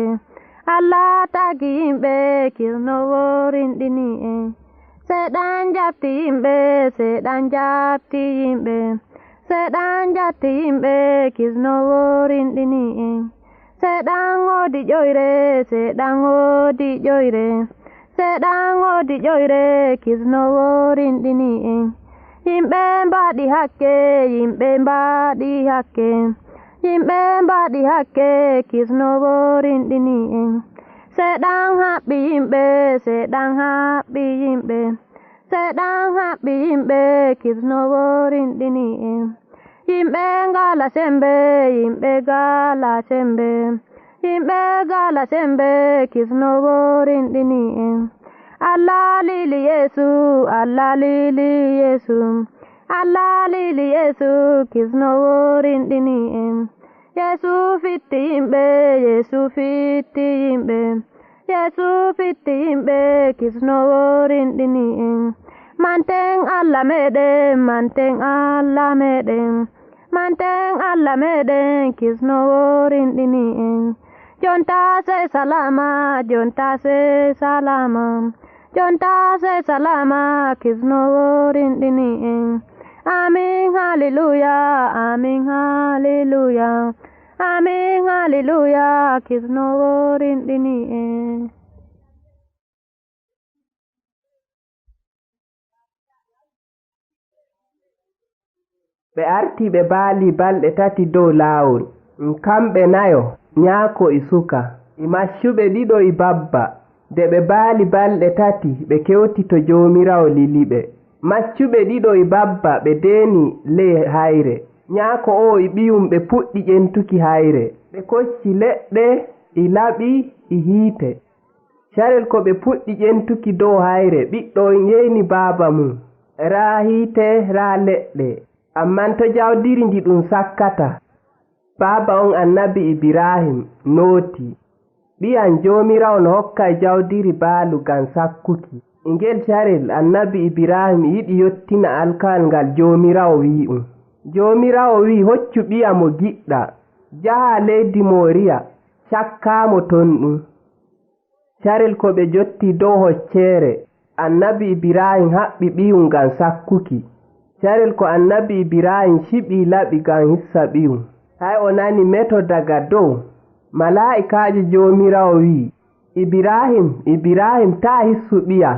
Allah taagi yimɓe, kirnoowo rinɗini en. Seeɗan jabti yimɓe, seeɗan jabti yimɓe, seeɗan jabti yimɓe, kisnoowo rinɗini en. Seeɗan woodi ƴoyre, seeɗan woodi ƴoyre, seeɗan woodi ƴoyre, kisnoowo rinɗini en. Yimɓe mbaɗi hakke, yimɓe mbaɗi hakke, yimɓe mbaɗi hakke, kisnoowo rinɗini en. Seeɗan haɓɓi yimɓe, seeɗan haɓɓi yimɓe, seeɗan haɓɓi yimɓe, kisnoowo rinɗini en. Yimɓe ngala sembe, yimɓe ngala sembe, yimɓe ngala sembe, kisnoowo rinɗini en. Allah lili Yeesu, Allah lili Yeesu, Allah lili Yeesu, kisnoowo rinɗini en. Yeesu fitti yimɓe, Yeesu fitti yimɓe, Yeesu fitti yimɓe, kisnoowo rinɗini en. Manten Allah meɗen, manten Allah meɗen, manten Allah meɗen, kisnoowo rinɗini en. Jonta sey salama, jonta sey salama, jonta sey salama, kisnoowo rinɗini en. Amin, haleluya, amin, haleluya, amin, haleluya, kisnoowo rinɗini en. Ɓe arti ɓe baali balɗe tati dow laawol, kamɓe nayo, nyaako e suka, e maccuɓe ɗiɗo e babba. Nde ɓe baali balɗe tati, ɓe kewti to Joomiraawo lili ɓe. Maccuɓe ɗiɗo e babba ɓe deeni ley hayre. Nyaako oo e ɓiyum ɓe puɗɗi ƴentuki hayre. Ɓe kocci leɗɗe, e laɓi, e hiite. Carel ko ɓe puɗɗi ƴentuki dow hayre, ɓiɗɗo on yeeyni baaba mum, raa hiite, raa leɗɗe, ammaa to jawdiri ndi ɗum sakkata. Baaba on, Annabi Ibraahim, nootii. Ɓiyam, Joomiraawo no hokkay jawdiri baalu ngam sakkuki. E ngel carel, Annabi Ibraahim yiɗi yottina alkawal ngal Joomiraawo wi'i ɗum. Joomiraawo wi'i, "Hoccu ɓiya mo ngiɗɗaa, njahaa leydi Mooriya, cakkaa mo ton ɗum." Carel ko ɓe njottii dow hocceere, Annabi Ibraahim haɓɓi ɓiyum ngam sakkuki. Carel ko Annabi Ibraahim ciɓii laɓi ngam hissa ɓiyum. Hay o nani meto daga dow, malaa'ikaajo Joomiraawo wi'i, "Ibraahim, Ibraahim, taa hissu ɓiya."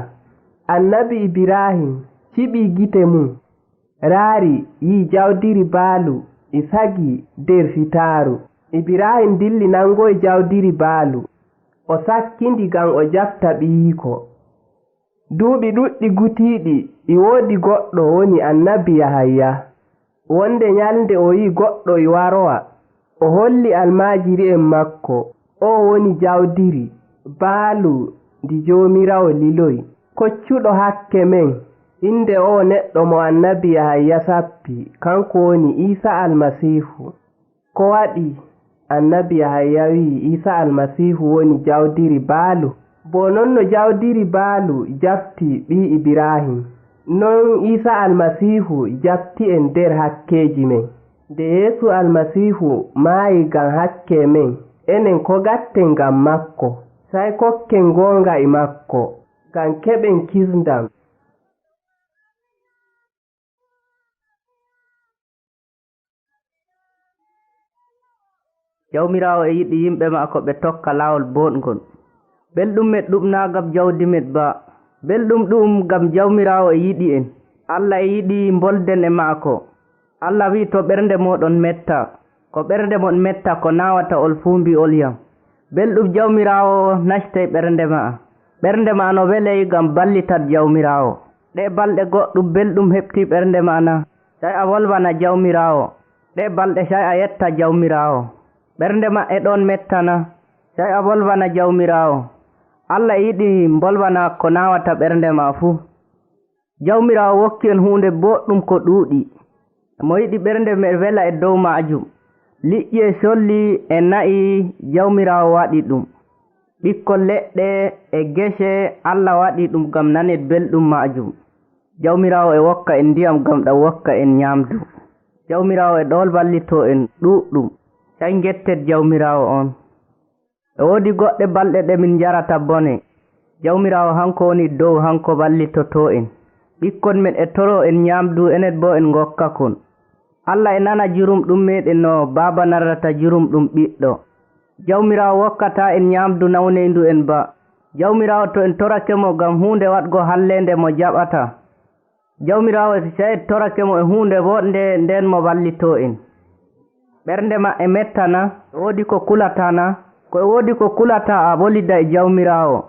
Annabi Ibraahim ciɓii gite mum, raari, yi'i jawdiri baalu e sagi nder fitaaru. Ibraahim dilli nangoyi jawdiri baalu, o sakki ndi ngam o jaɓta ɓiyiiko. Duuɓi ɗuɗɗi gutiiɗi, e woodi goɗɗo woni Annabi Yahayya. Wonde nyalnde o yi'i goɗɗo e warowa, o holli almaajiri'en makko, "Oo woni jawdiri baalu ndi Joomiraawo liloyi, koccuɗo hakke men." Innde oo neɗɗo mo Annabi Yahayya sappi, kanko woni Iisa Almasiihu. Ko waɗi? Annabi Yahayya wi'i Iisa Almasiihu woni jawdiri baalu. Bo non no jawdiri baalu jaɓti ɓii Ibraahim, non Iisa Almasiihu jaɓti en nder hakkeeji men. Nde Yeesu Almasiihu maayi ngam hakke men, enen ko gatten ngam makko? Sey kokken goonga e makko, ngam keɓen kisndam. Jawmiraawo e yiɗi yimɓe maako ɓe tokka laawol booɗngol. Belɗum met ɗum naa ngam jawdi met ba. Belɗum ɗum ngam Jawmiraawo e yiɗi en. Allah e yiɗi mbolden e maako. Allah wi'i, "To ɓernde mooɗon metta." Ko ɓernde mon metta, ko naawata on fuu mbi'on yam. Belɗum Jawmiraawo nastey ɓernde ma'a. Ɓernde ma'a no weley ngam ballitan Jawmiraawo. Ɗee balɗe goɗɗum belɗum heɓtii ɓernde ma'a na? Sey a wolwana Jawmiraawo. Ɗee balɗe sey a yetta Jawmiraawo. Ɓernde ma'a e ɗon metta na? Sey a wolwana Jawmiraawo. Allah e yiɗi mbolwana ko naawata ɓernde ma'a fuu. Jawmiraawo hokki en huunde booɗɗum ko ɗuuɗi. Mo yiɗi ɓernde men wela e dow ma'ajum. Liƴƴi e colli e na'i, Jawmiraawo waɗi ɗum. Ɓikkon leɗɗe e gese, Allah waɗi ɗum ngam nanen belɗum ma'ajum. Jawmiraawo e hokka en ndiyam ngam ɗam hokka en nyaamdu. Jawmiraawo e ɗon wallitoo en ɗuuɗɗum. Sey ngetten Jawmiraawo on. E woodi goɗɗe balɗe ɗe min njarata bone. Jawmiraawo hanko woni dow, hanko ballitotoo en. Ɓikkon men e toroo en nyaamdu, enen boo en ngokkakon. Allah e nana jurumɗum meeɗen no baaba nanrata jurumɗum ɓiɗɗo. Jawmiraawo wokkataa en nyaamdu nawneyndu en ba. Jawmiraawo to en torake mo ngam huunde waɗgo halleende mo jaɓataa. Jawmiraawo, si en torake mo e huunde woɗnde, nden mo ballitoo en. Ɓernde ma e metta na? E woodi ko kulataa na? Ko e woodi ko kulataa, a bolida e Jawmiraawo.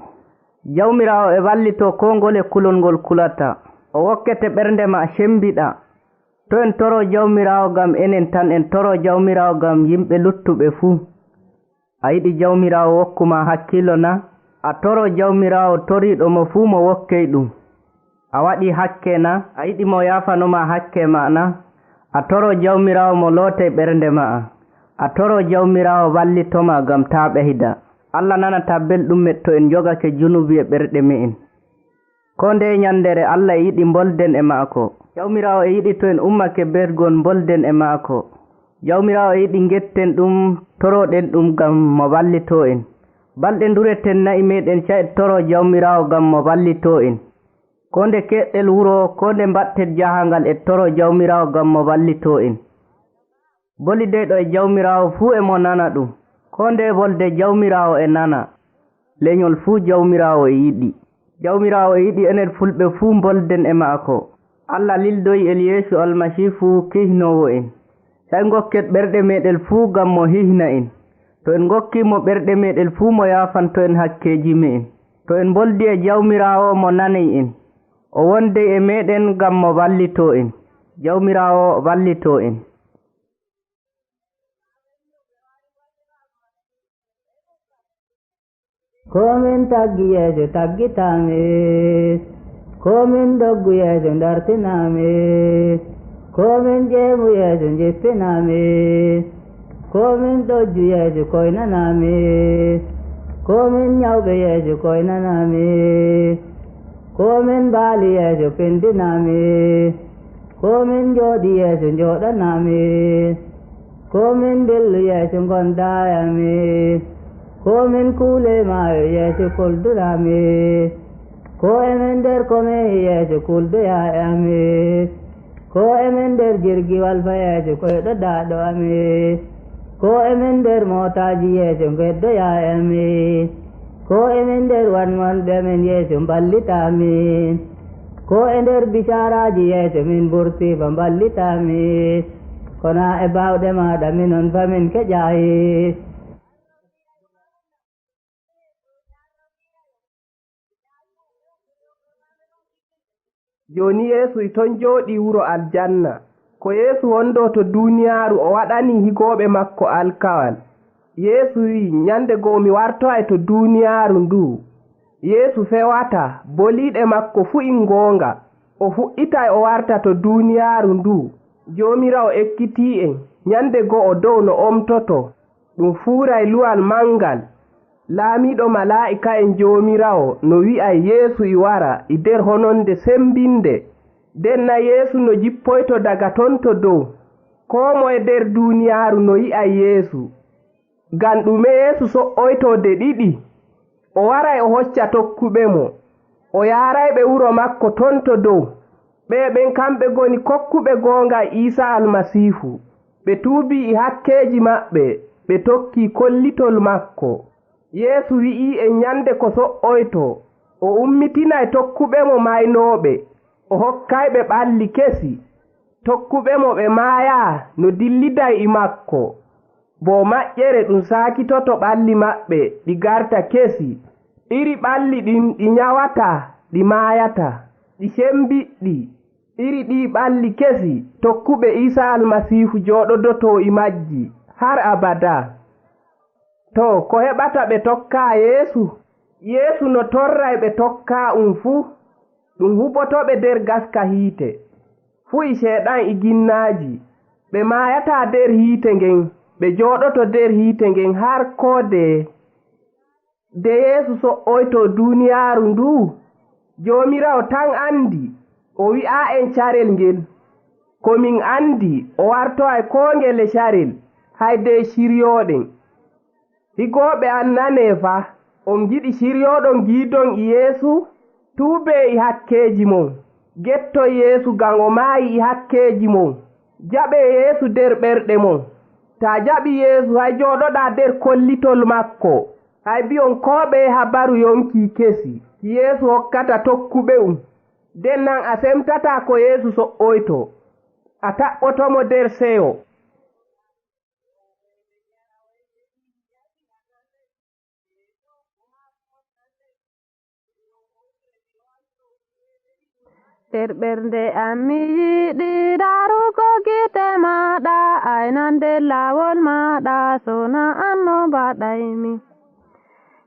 Jawmiraawo e wallitoo koo ngole kulol ngol kulataa. O wokkete ɓernde ma cemmbiɗa. To en toroo Jawmiraawo ngam enen tan, en toroo Jawmiraawo ngam yimɓe luttuɓe fuu. A yiɗi Jawmiraawo wokku ma hakkiilo na? A toroo Jawmiraawo toriiɗo mo fuu mo wokkey ɗum. A waɗi hakke na? A yiɗi mo yaafano ma hakke ma na? A toroo Jawmiraawo mo lootey ɓernde ma'a. A toroo Jawmiraawo wallito ma ngam taa ɓeyda. Allah nanataa belɗum met to en njogake junubi e ɓerɗe me'en. Koo ndeye nyanndeere Allah e yiɗi mbolden e ma'ako. Jawmiraawo e yiɗi to en ummake bergon mbolden e ma'ako. Jawmiraawo e yiɗi ngetten ɗum, toroɗen ɗum ngam mo wallitoo en. Balɗe ndureten na'i meeɗen ca'e toroo Jawmiraawo ngam mo wallitoo en. Koo nde keɗɗel wuro, koo nde mbaɗten jahaangal e toroo Jawmiraawo ngam mo wallitoo en. Bolideyɗo e Jawmiraawo fuu e mo nana ɗum. Koo ndeye wolde Jawmiraawo e nana. Lenyol fuu Jawmiraawo e yiɗi. Jawmiraawo e yiɗi enen fulɓe fuu mbolden e ma'ako. Allah lildoyi el Yeesu Almasiifu kihnoowo en. Sey ngokken ɓerɗe meeɗen fuu ngam mo hihna en. To en ngokkii mo ɓerɗe meeɗen fuu mo yaafanto en hakkeeji me'en. To en mboldi e Jawmiraawo mo naney en. O wondey e meeɗen ngam mo wallitoo en. Jawmiraawo wallitoo en. Ko min taggi Yeesu taggitaami. Ko min doggu Yeesu dartinaami. Ko min ƴeemu Yeesu njippinaami. Ko min ɗojju Yeesu koynanaami. Ko min nyawɓe Yeesu koynanaami. Ko min mbaali Yeesu pindinaami. Ko min njooɗi Yeesu njooɗanaami. Ko min ndillu Yeesu ngonda e ami. Ko min kuule maayo Yeesu kulduraami. Ko emin nder kome Yeesu kuldoya e ami. Ko emin nder jirgiwal fa Yeesu koyɗo daaɗo ami. Ko emin nder mootaaji Yeesu ngeddoya e ami. Ko emin nder wanwanɓe amin Yeesu mballita amin. Ko e nder bisaaraaji Yeesu min mburti fa mballita amin. Kona e baawɗe maaɗa minon fa min keƴaayi. Jooni Yeesu e ton jooɗii wuro aljanna. Ko Yeesu wondoo to duuniyaaru o waɗanii higooɓe makko alkawal. Yeesu wi'i, nyannde go'o mi wartoyay to duuniyaaru nduu. Yeesu fewataa, boliiɗe makko fuu in goonga. O fuɗɗitay o warta to duuniyaaru nduu. Joomiraawo ekkitii en, nyannde go'o dow no omtotoo. Ɗum fuuray luwal manngal. Laamiiɗo malaa'ika'en Joomiraawo no wi'ay Yeesu e wara e nder hononde semmbinde. Nden na Yeesu no jippoyto daga ton to dow. Koo moye nder duuniyaaru no yi'ay Yeesu. Ngam ɗume Yeesu so'oyto de ɗiɗi? O waray o hocca tokkuɓe mo. O yaarayɓe wuro makko ton to dow. Ɓee ɓen kamɓe ngoni kokkuɓe goonga e Iisaa Almasiifu. Ɓe tuubii e hakkeeji maɓɓe, ɓe tokkii kollitol makko. Yeesu wi'ii en nyannde ko so'oytoo, o ummitinay tokkuɓe mo maaynooɓe, o hokkayɓe ɓalli kesi. Tokkuɓe mo ɓe maayaa no dilliday e makko. Bo maƴƴere ɗum saakitoto ɓalli maɓɓe ɗi garta kesi. Iri ɓalli ɗin ɗi nyawataa, ɗi maayataa, ɗi cemmbiɗɗii. Iri ɗii ɓalli kesi tokkuɓe Iisaa Almasiifu jooɗodotoo e majji har abadaa. Too, ko heɓata ɓe tokkaa Yeesu? Yeesu no torray ɓe tokkaa um fuu. Ɗum huboto ɓe nder gaska hiite. Fuu e Ceyɗan e ginnaaji. Ɓe maayataa nder hiite ngen, ɓe jooɗoto nder hiite ngen har koo ndeye. Nde Yeesu so'oytoo duuniyaaru nduu, Joomiraawo tan anndi, o wi'aa'en carel ngel. Ko min anndi, o wartoray koo ngele carel, hay dey ciryooɗen. Higooɓe am, nanee fa, On ngiɗi ciryooɗon ngiidon e Yeesu? Tuubee e hakkeeji mon. Getton Yeesu ngam o maayi e hakkeeji mon. Jaɓee Yeesu nder ɓerɗe mon. Taa jaɓii Yeesu, hay njooɗoɗaa nder kollitol makko. Hay mbi'on koo ɓeye habaru yonki kesi ki Yeesu hokkata tokkuɓe um. Nden nan a semtataa ko Yeesu so'oyto. A taɓɓoto mo nder seyo. Nder ɓernde am mi yiɗi raarugo gite maaɗa, aynande laawol maaɗa, sona an no mbaɗaymi.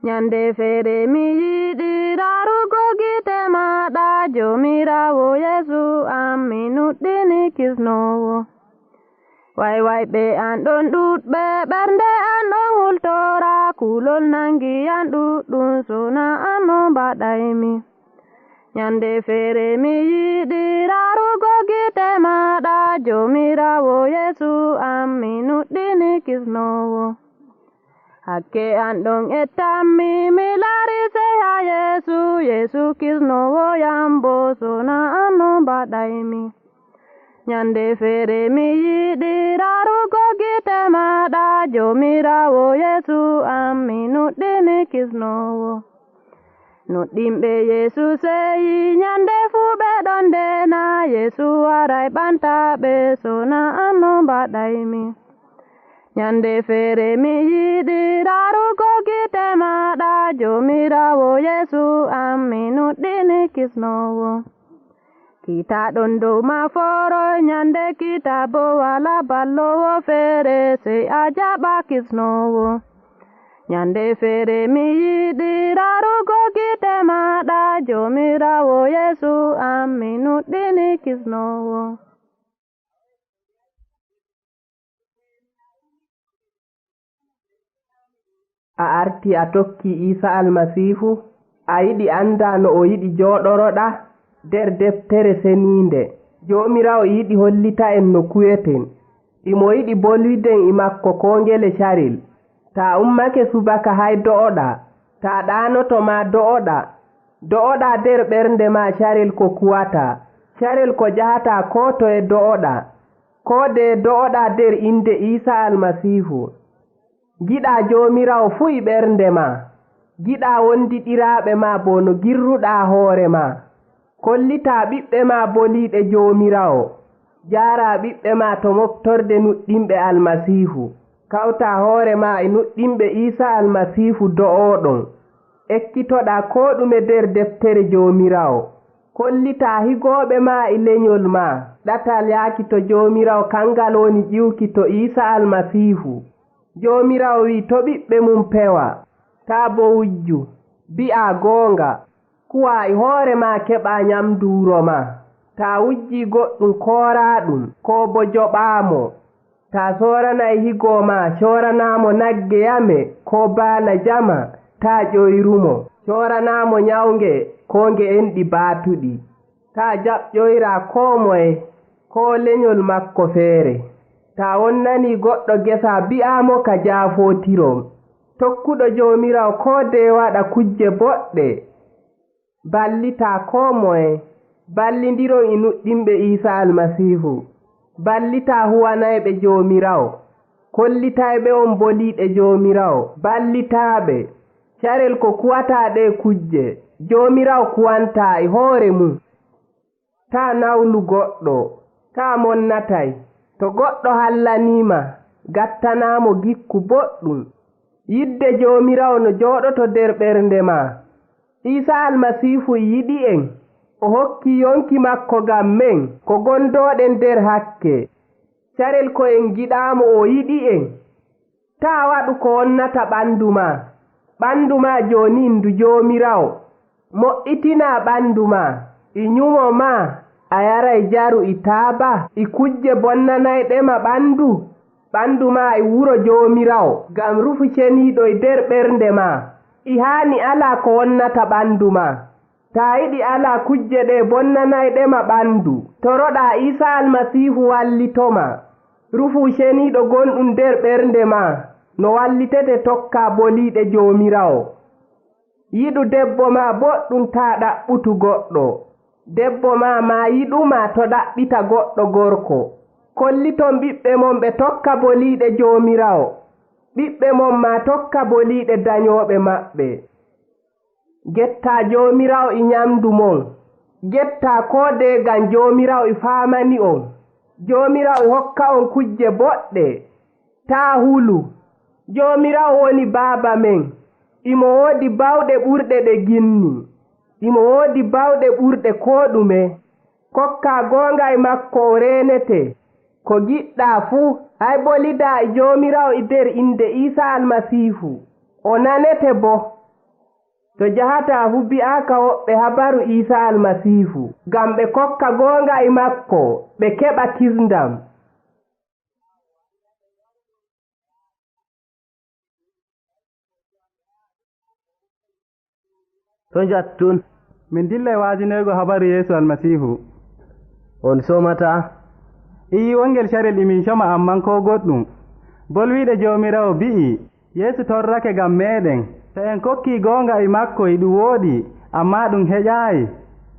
Nyande feere mi yiɗi raarugo gite maaɗa, Joomiraawo Yeesu am, mi nuɗɗini kisnoowo. Waywayɓe an ɗon ɗuɗɓe, ɓernde an ɗon hultora, kulol nangi an ɗuɗɗum, sona an no mbaɗaymi. Nyande feere mi yiɗi raarugo gite maaɗa, Joomiraawo Yeesu am, mi nuɗɗini kisnoowo. Hakke an ɗon ettammi, mi laari sey haa Yeesu, Yeesu kisnoowo yam boo, sona an no mbaɗaymi. Nyande feere mi yiɗi raarugo gite maaɗa, Joomiraawo Yeesu am, mi nuɗɗini kisnoowo. Nuɗɗinɓe Yeesu seyi, nyande fuu ɓe ɗon ndeena, Yeesu waray ɓanta ɓe, sona an no mbaɗaymi. Nyande feere mi yiɗi raarugo gite maaɗa, Joomiraawo Yeesu am, mi nuɗɗini kisnoowo. Kiita ɗon dow ma foroy, nyande kiita boo walaa balloowo feere, sey a jaɓa kisnoowo. Nyande feere mi yiɗi raarugo gite maaɗa, Joomiraawo Yeesu am, mi nuɗɗini kisnoowo. A artii a tokkii Iisa Almasiifu? A yiɗi annda no o yiɗi njooɗoroɗaa? Nder Deftere Seniinde, Joomiraawo e yiɗi hollita en no kuweten. Imo yiɗi bolwiden e makko koo ngele carel. Taa ummake subaka hay do'oɗaa. Taa ɗaanoto maa do'oɗaa. Do'oɗaa nder ɓernde maa carel ko kuwataa, carel ko njahataa koo toye do'oɗaa. Koo ndeye do'oɗaa nder innde Iisa Almasiifu. Ngiɗaa Joomiraawo fuu e ɓernde maa. Ngiɗaa wondiɗiraaɓe maa bo no ngirruɗaa hoore maa. Kollitaa ɓiɓɓe maa boliiɗe Joomiraawo. Njaaraa ɓiɓɓe maa to moftorde nuɗɗinɓe Almasiifu. Kawtaa hoore maa e nuɗɗinɓe Iisa Almasiifu do'ooɗon. Ekkitoɗaa koo ɗume nder Deftere Joomiraawo. Kollitaa higooɓe maa e lenyol maa. Ɗatal yaaki to Joomiraawo, kanngal woni ƴiwki to Iisa Almasiifu. Joomiraawo wi'i, to ɓiɓɓe mum pewa, taa bo wujju, bi'aa goonga, kuwaa e hoore maa keɓaa nyamndu wuro maa. Taa wujjii goɗɗum, kooraa ɗum, koo bo joɓaa mo. Taa sooranay higoo maa, cooranaa mo nagge yame koo baala jama, taa ƴoyru mo. Cooranaa mo nyawnge koo nge enɗi baatuɗi. Taa jaɓ ƴoyraa koo moye koo lenyol makko feere. Taa wonnanii goɗɗo ngesa bi'aa mo ka jaafootiron. Tokkuɗo Joomiraawo koo ndeye waɗa kujje boɗɗe. Ballitaa koo moye. Ballindiron e nuɗɗinɓe Iisa Almasiifu. Ballitaa huwanayɓe Joomiraawo. Kollitayɓe on boliiɗe Joomiraawo. Ballitaaɓe. Carel ko kuwataa ɗee kujje, Joomiraawo kuwantaa e hoore mum. Taa nawlu goɗɗo, taa monnatay. To goɗɗo hallanii ma, ngattanaa mo gikku boɗɗum. Yidde Joomiraawo no jooɗoto nder ɓernde maa. Iisa Almasiifu e yiɗi en. O hokki yonki makko ngam men, ko gondooɗen nder hakke. Carel ko en ngiɗaa mo, o yiɗi en. Taa waɗu ko wonnata ɓanndu maa. Ɓanndu maa joonin ndu Joomiraawo. Mo'itinaa ɓanndu maa, e nyumo maa, a yaray njaru e taaba, e kujje bonnanayɗe ma ɓanndu. Ɓanndu maa e wuro Joomiraawo, ngam Ruhu Ceniiɗo e nder ɓernde maa. E haani alaa ko wonnata ɓanndu maa. Taa yiɗi alaa kujje ɗe bonnanayɗe ma ɓanndu, toroɗaa Iisa Almasiifu wallito ma. Ruhu Ceniiɗo gonɗum nder ɓernde ma no wallitete tokkaa boliiɗe Joomiraawo. Yiɗu debbo ma boɗɗum, taa ɗaɓɓutu goɗɗo. Debbo ma maa yiɗu ma to ɗaɓɓita goɗɗo gorko. Kolliton ɓiɓɓe mon ɓe tokka boliiɗe Joomiraawo. Ɓiɓɓe mon maa tokka boliiɗe danyooɓe maɓɓe. Ngettaa Joomiraawo e nyamndu mon. Ngettaa koo deegan Joomiraawo e faamani on. Joomiraawo e hokka on kujje boɗɗe. Taa hulu. Joomiraawo woni Baaba men. Imo woodi baawɗe ɓurɗe ɗe ginni. Imo woodi baawɗe ɓurɗe koo ɗume. Kokkaa goonga e makko, o reenete. Ko ngiɗɗaa fuu, hay bolidaa e Joomiraawo e nder innde Iisaa Almasiihu, o nanete bo. To njahataa fuu, mbi'aa ka woɓɓe habaru Iisaa Almasiihu, ngam ɓe kokka goonga e makko, ɓe keɓa kisndam. To njattun. Min dillay waajinoygo habaru Yeesu Almasiihu. On somataa? Ii, wongel carel imin coma, amman koo goɗɗum. Bolwiiɗe Joomiraawo bi'i, Yeesu torrake ngam meeɗen. To en kokkii goonga e makko, e ɗum wooɗi, ammaa ɗum heƴaayi.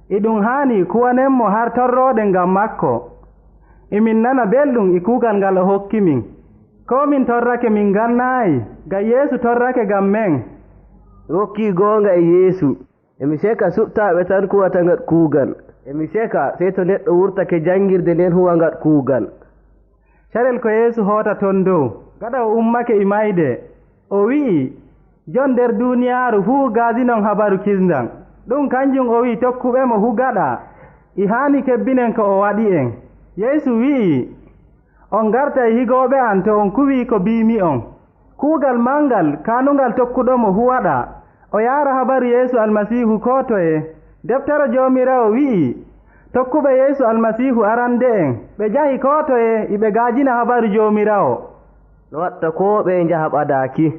E ɗum haani kuwanen mo har torrooɗen ngam makko. Imin nana belɗum e kuugal ngal o hokki min. Koo min torrake, min ngannaayi, ngam Yeesu torrake ngam men. Mi hokkii goonga e Yeesu. Emi seka suɓtaaɓe tan kuwata ngat kuugal. Emi seka sey to neɗɗo wurtake janngirde nden huwa ngat kuugal. Carel ko Yeesu hoota ton dow, gaɗa o ummake e mayde, o wi'i, Jon nder duuniyaaru fuu gaazinon habaru kisndam. Ɗum kanjum o wi'i tokkuɓe mo fuu gaɗa. E haani kebbinen ko o waɗi en. Yeesu wi'i, On ngartay higooɓe am to on kuwii ko mbiimi on. Kuugal manngal kaanungal tokkuɗo mo fuu waɗa, o yaara habaru Yeesu Almasiihu koo toye. Deftere Joomiraawo wi'i, tokkuɓe Yeesu Almasiihu arande'en, ɓe njahi koo toye e ɓe nga'ajina habaru Joomiraawo. No watta koo ɓe njaha ɓadaaki.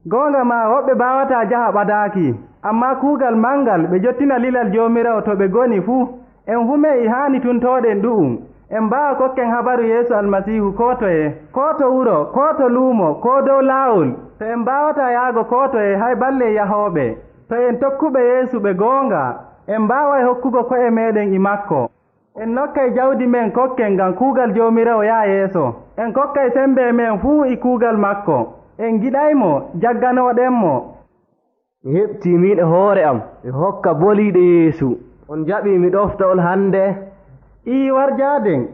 Goonga maa, woɓɓe mbaawataa njaha ɓadaaki, ammaa kuugal manngal ɓe njottina lilal Joomiraawo to ɓe ngoni fuu. En fuu men e haani tuntooɗen ɗu'um. En mbaawa kokken habaru Yeesu Almasiihu koo toye, koo to wuro, koo to luumo, koo dow laawol. To en mbaawataa yahgo koo toye, hay ballee yahooɓe. To en tokkuɓe Yeesu ɓe goonga, en mbaaway hokkugo ko'e meeɗen e makko. En nokkay jawdi men kokken ngam kuugal Joomiraawo yaha yeeso. En kokkay semmbe men fuu e kuugal makko. En ngiɗay mo, jagganooɗen mo. Mi heɓtii miin e hoore am, mi hokka boliiɗe Yeesu. On njaɓii mi ɗofta on hannde? Ii, war njaaden.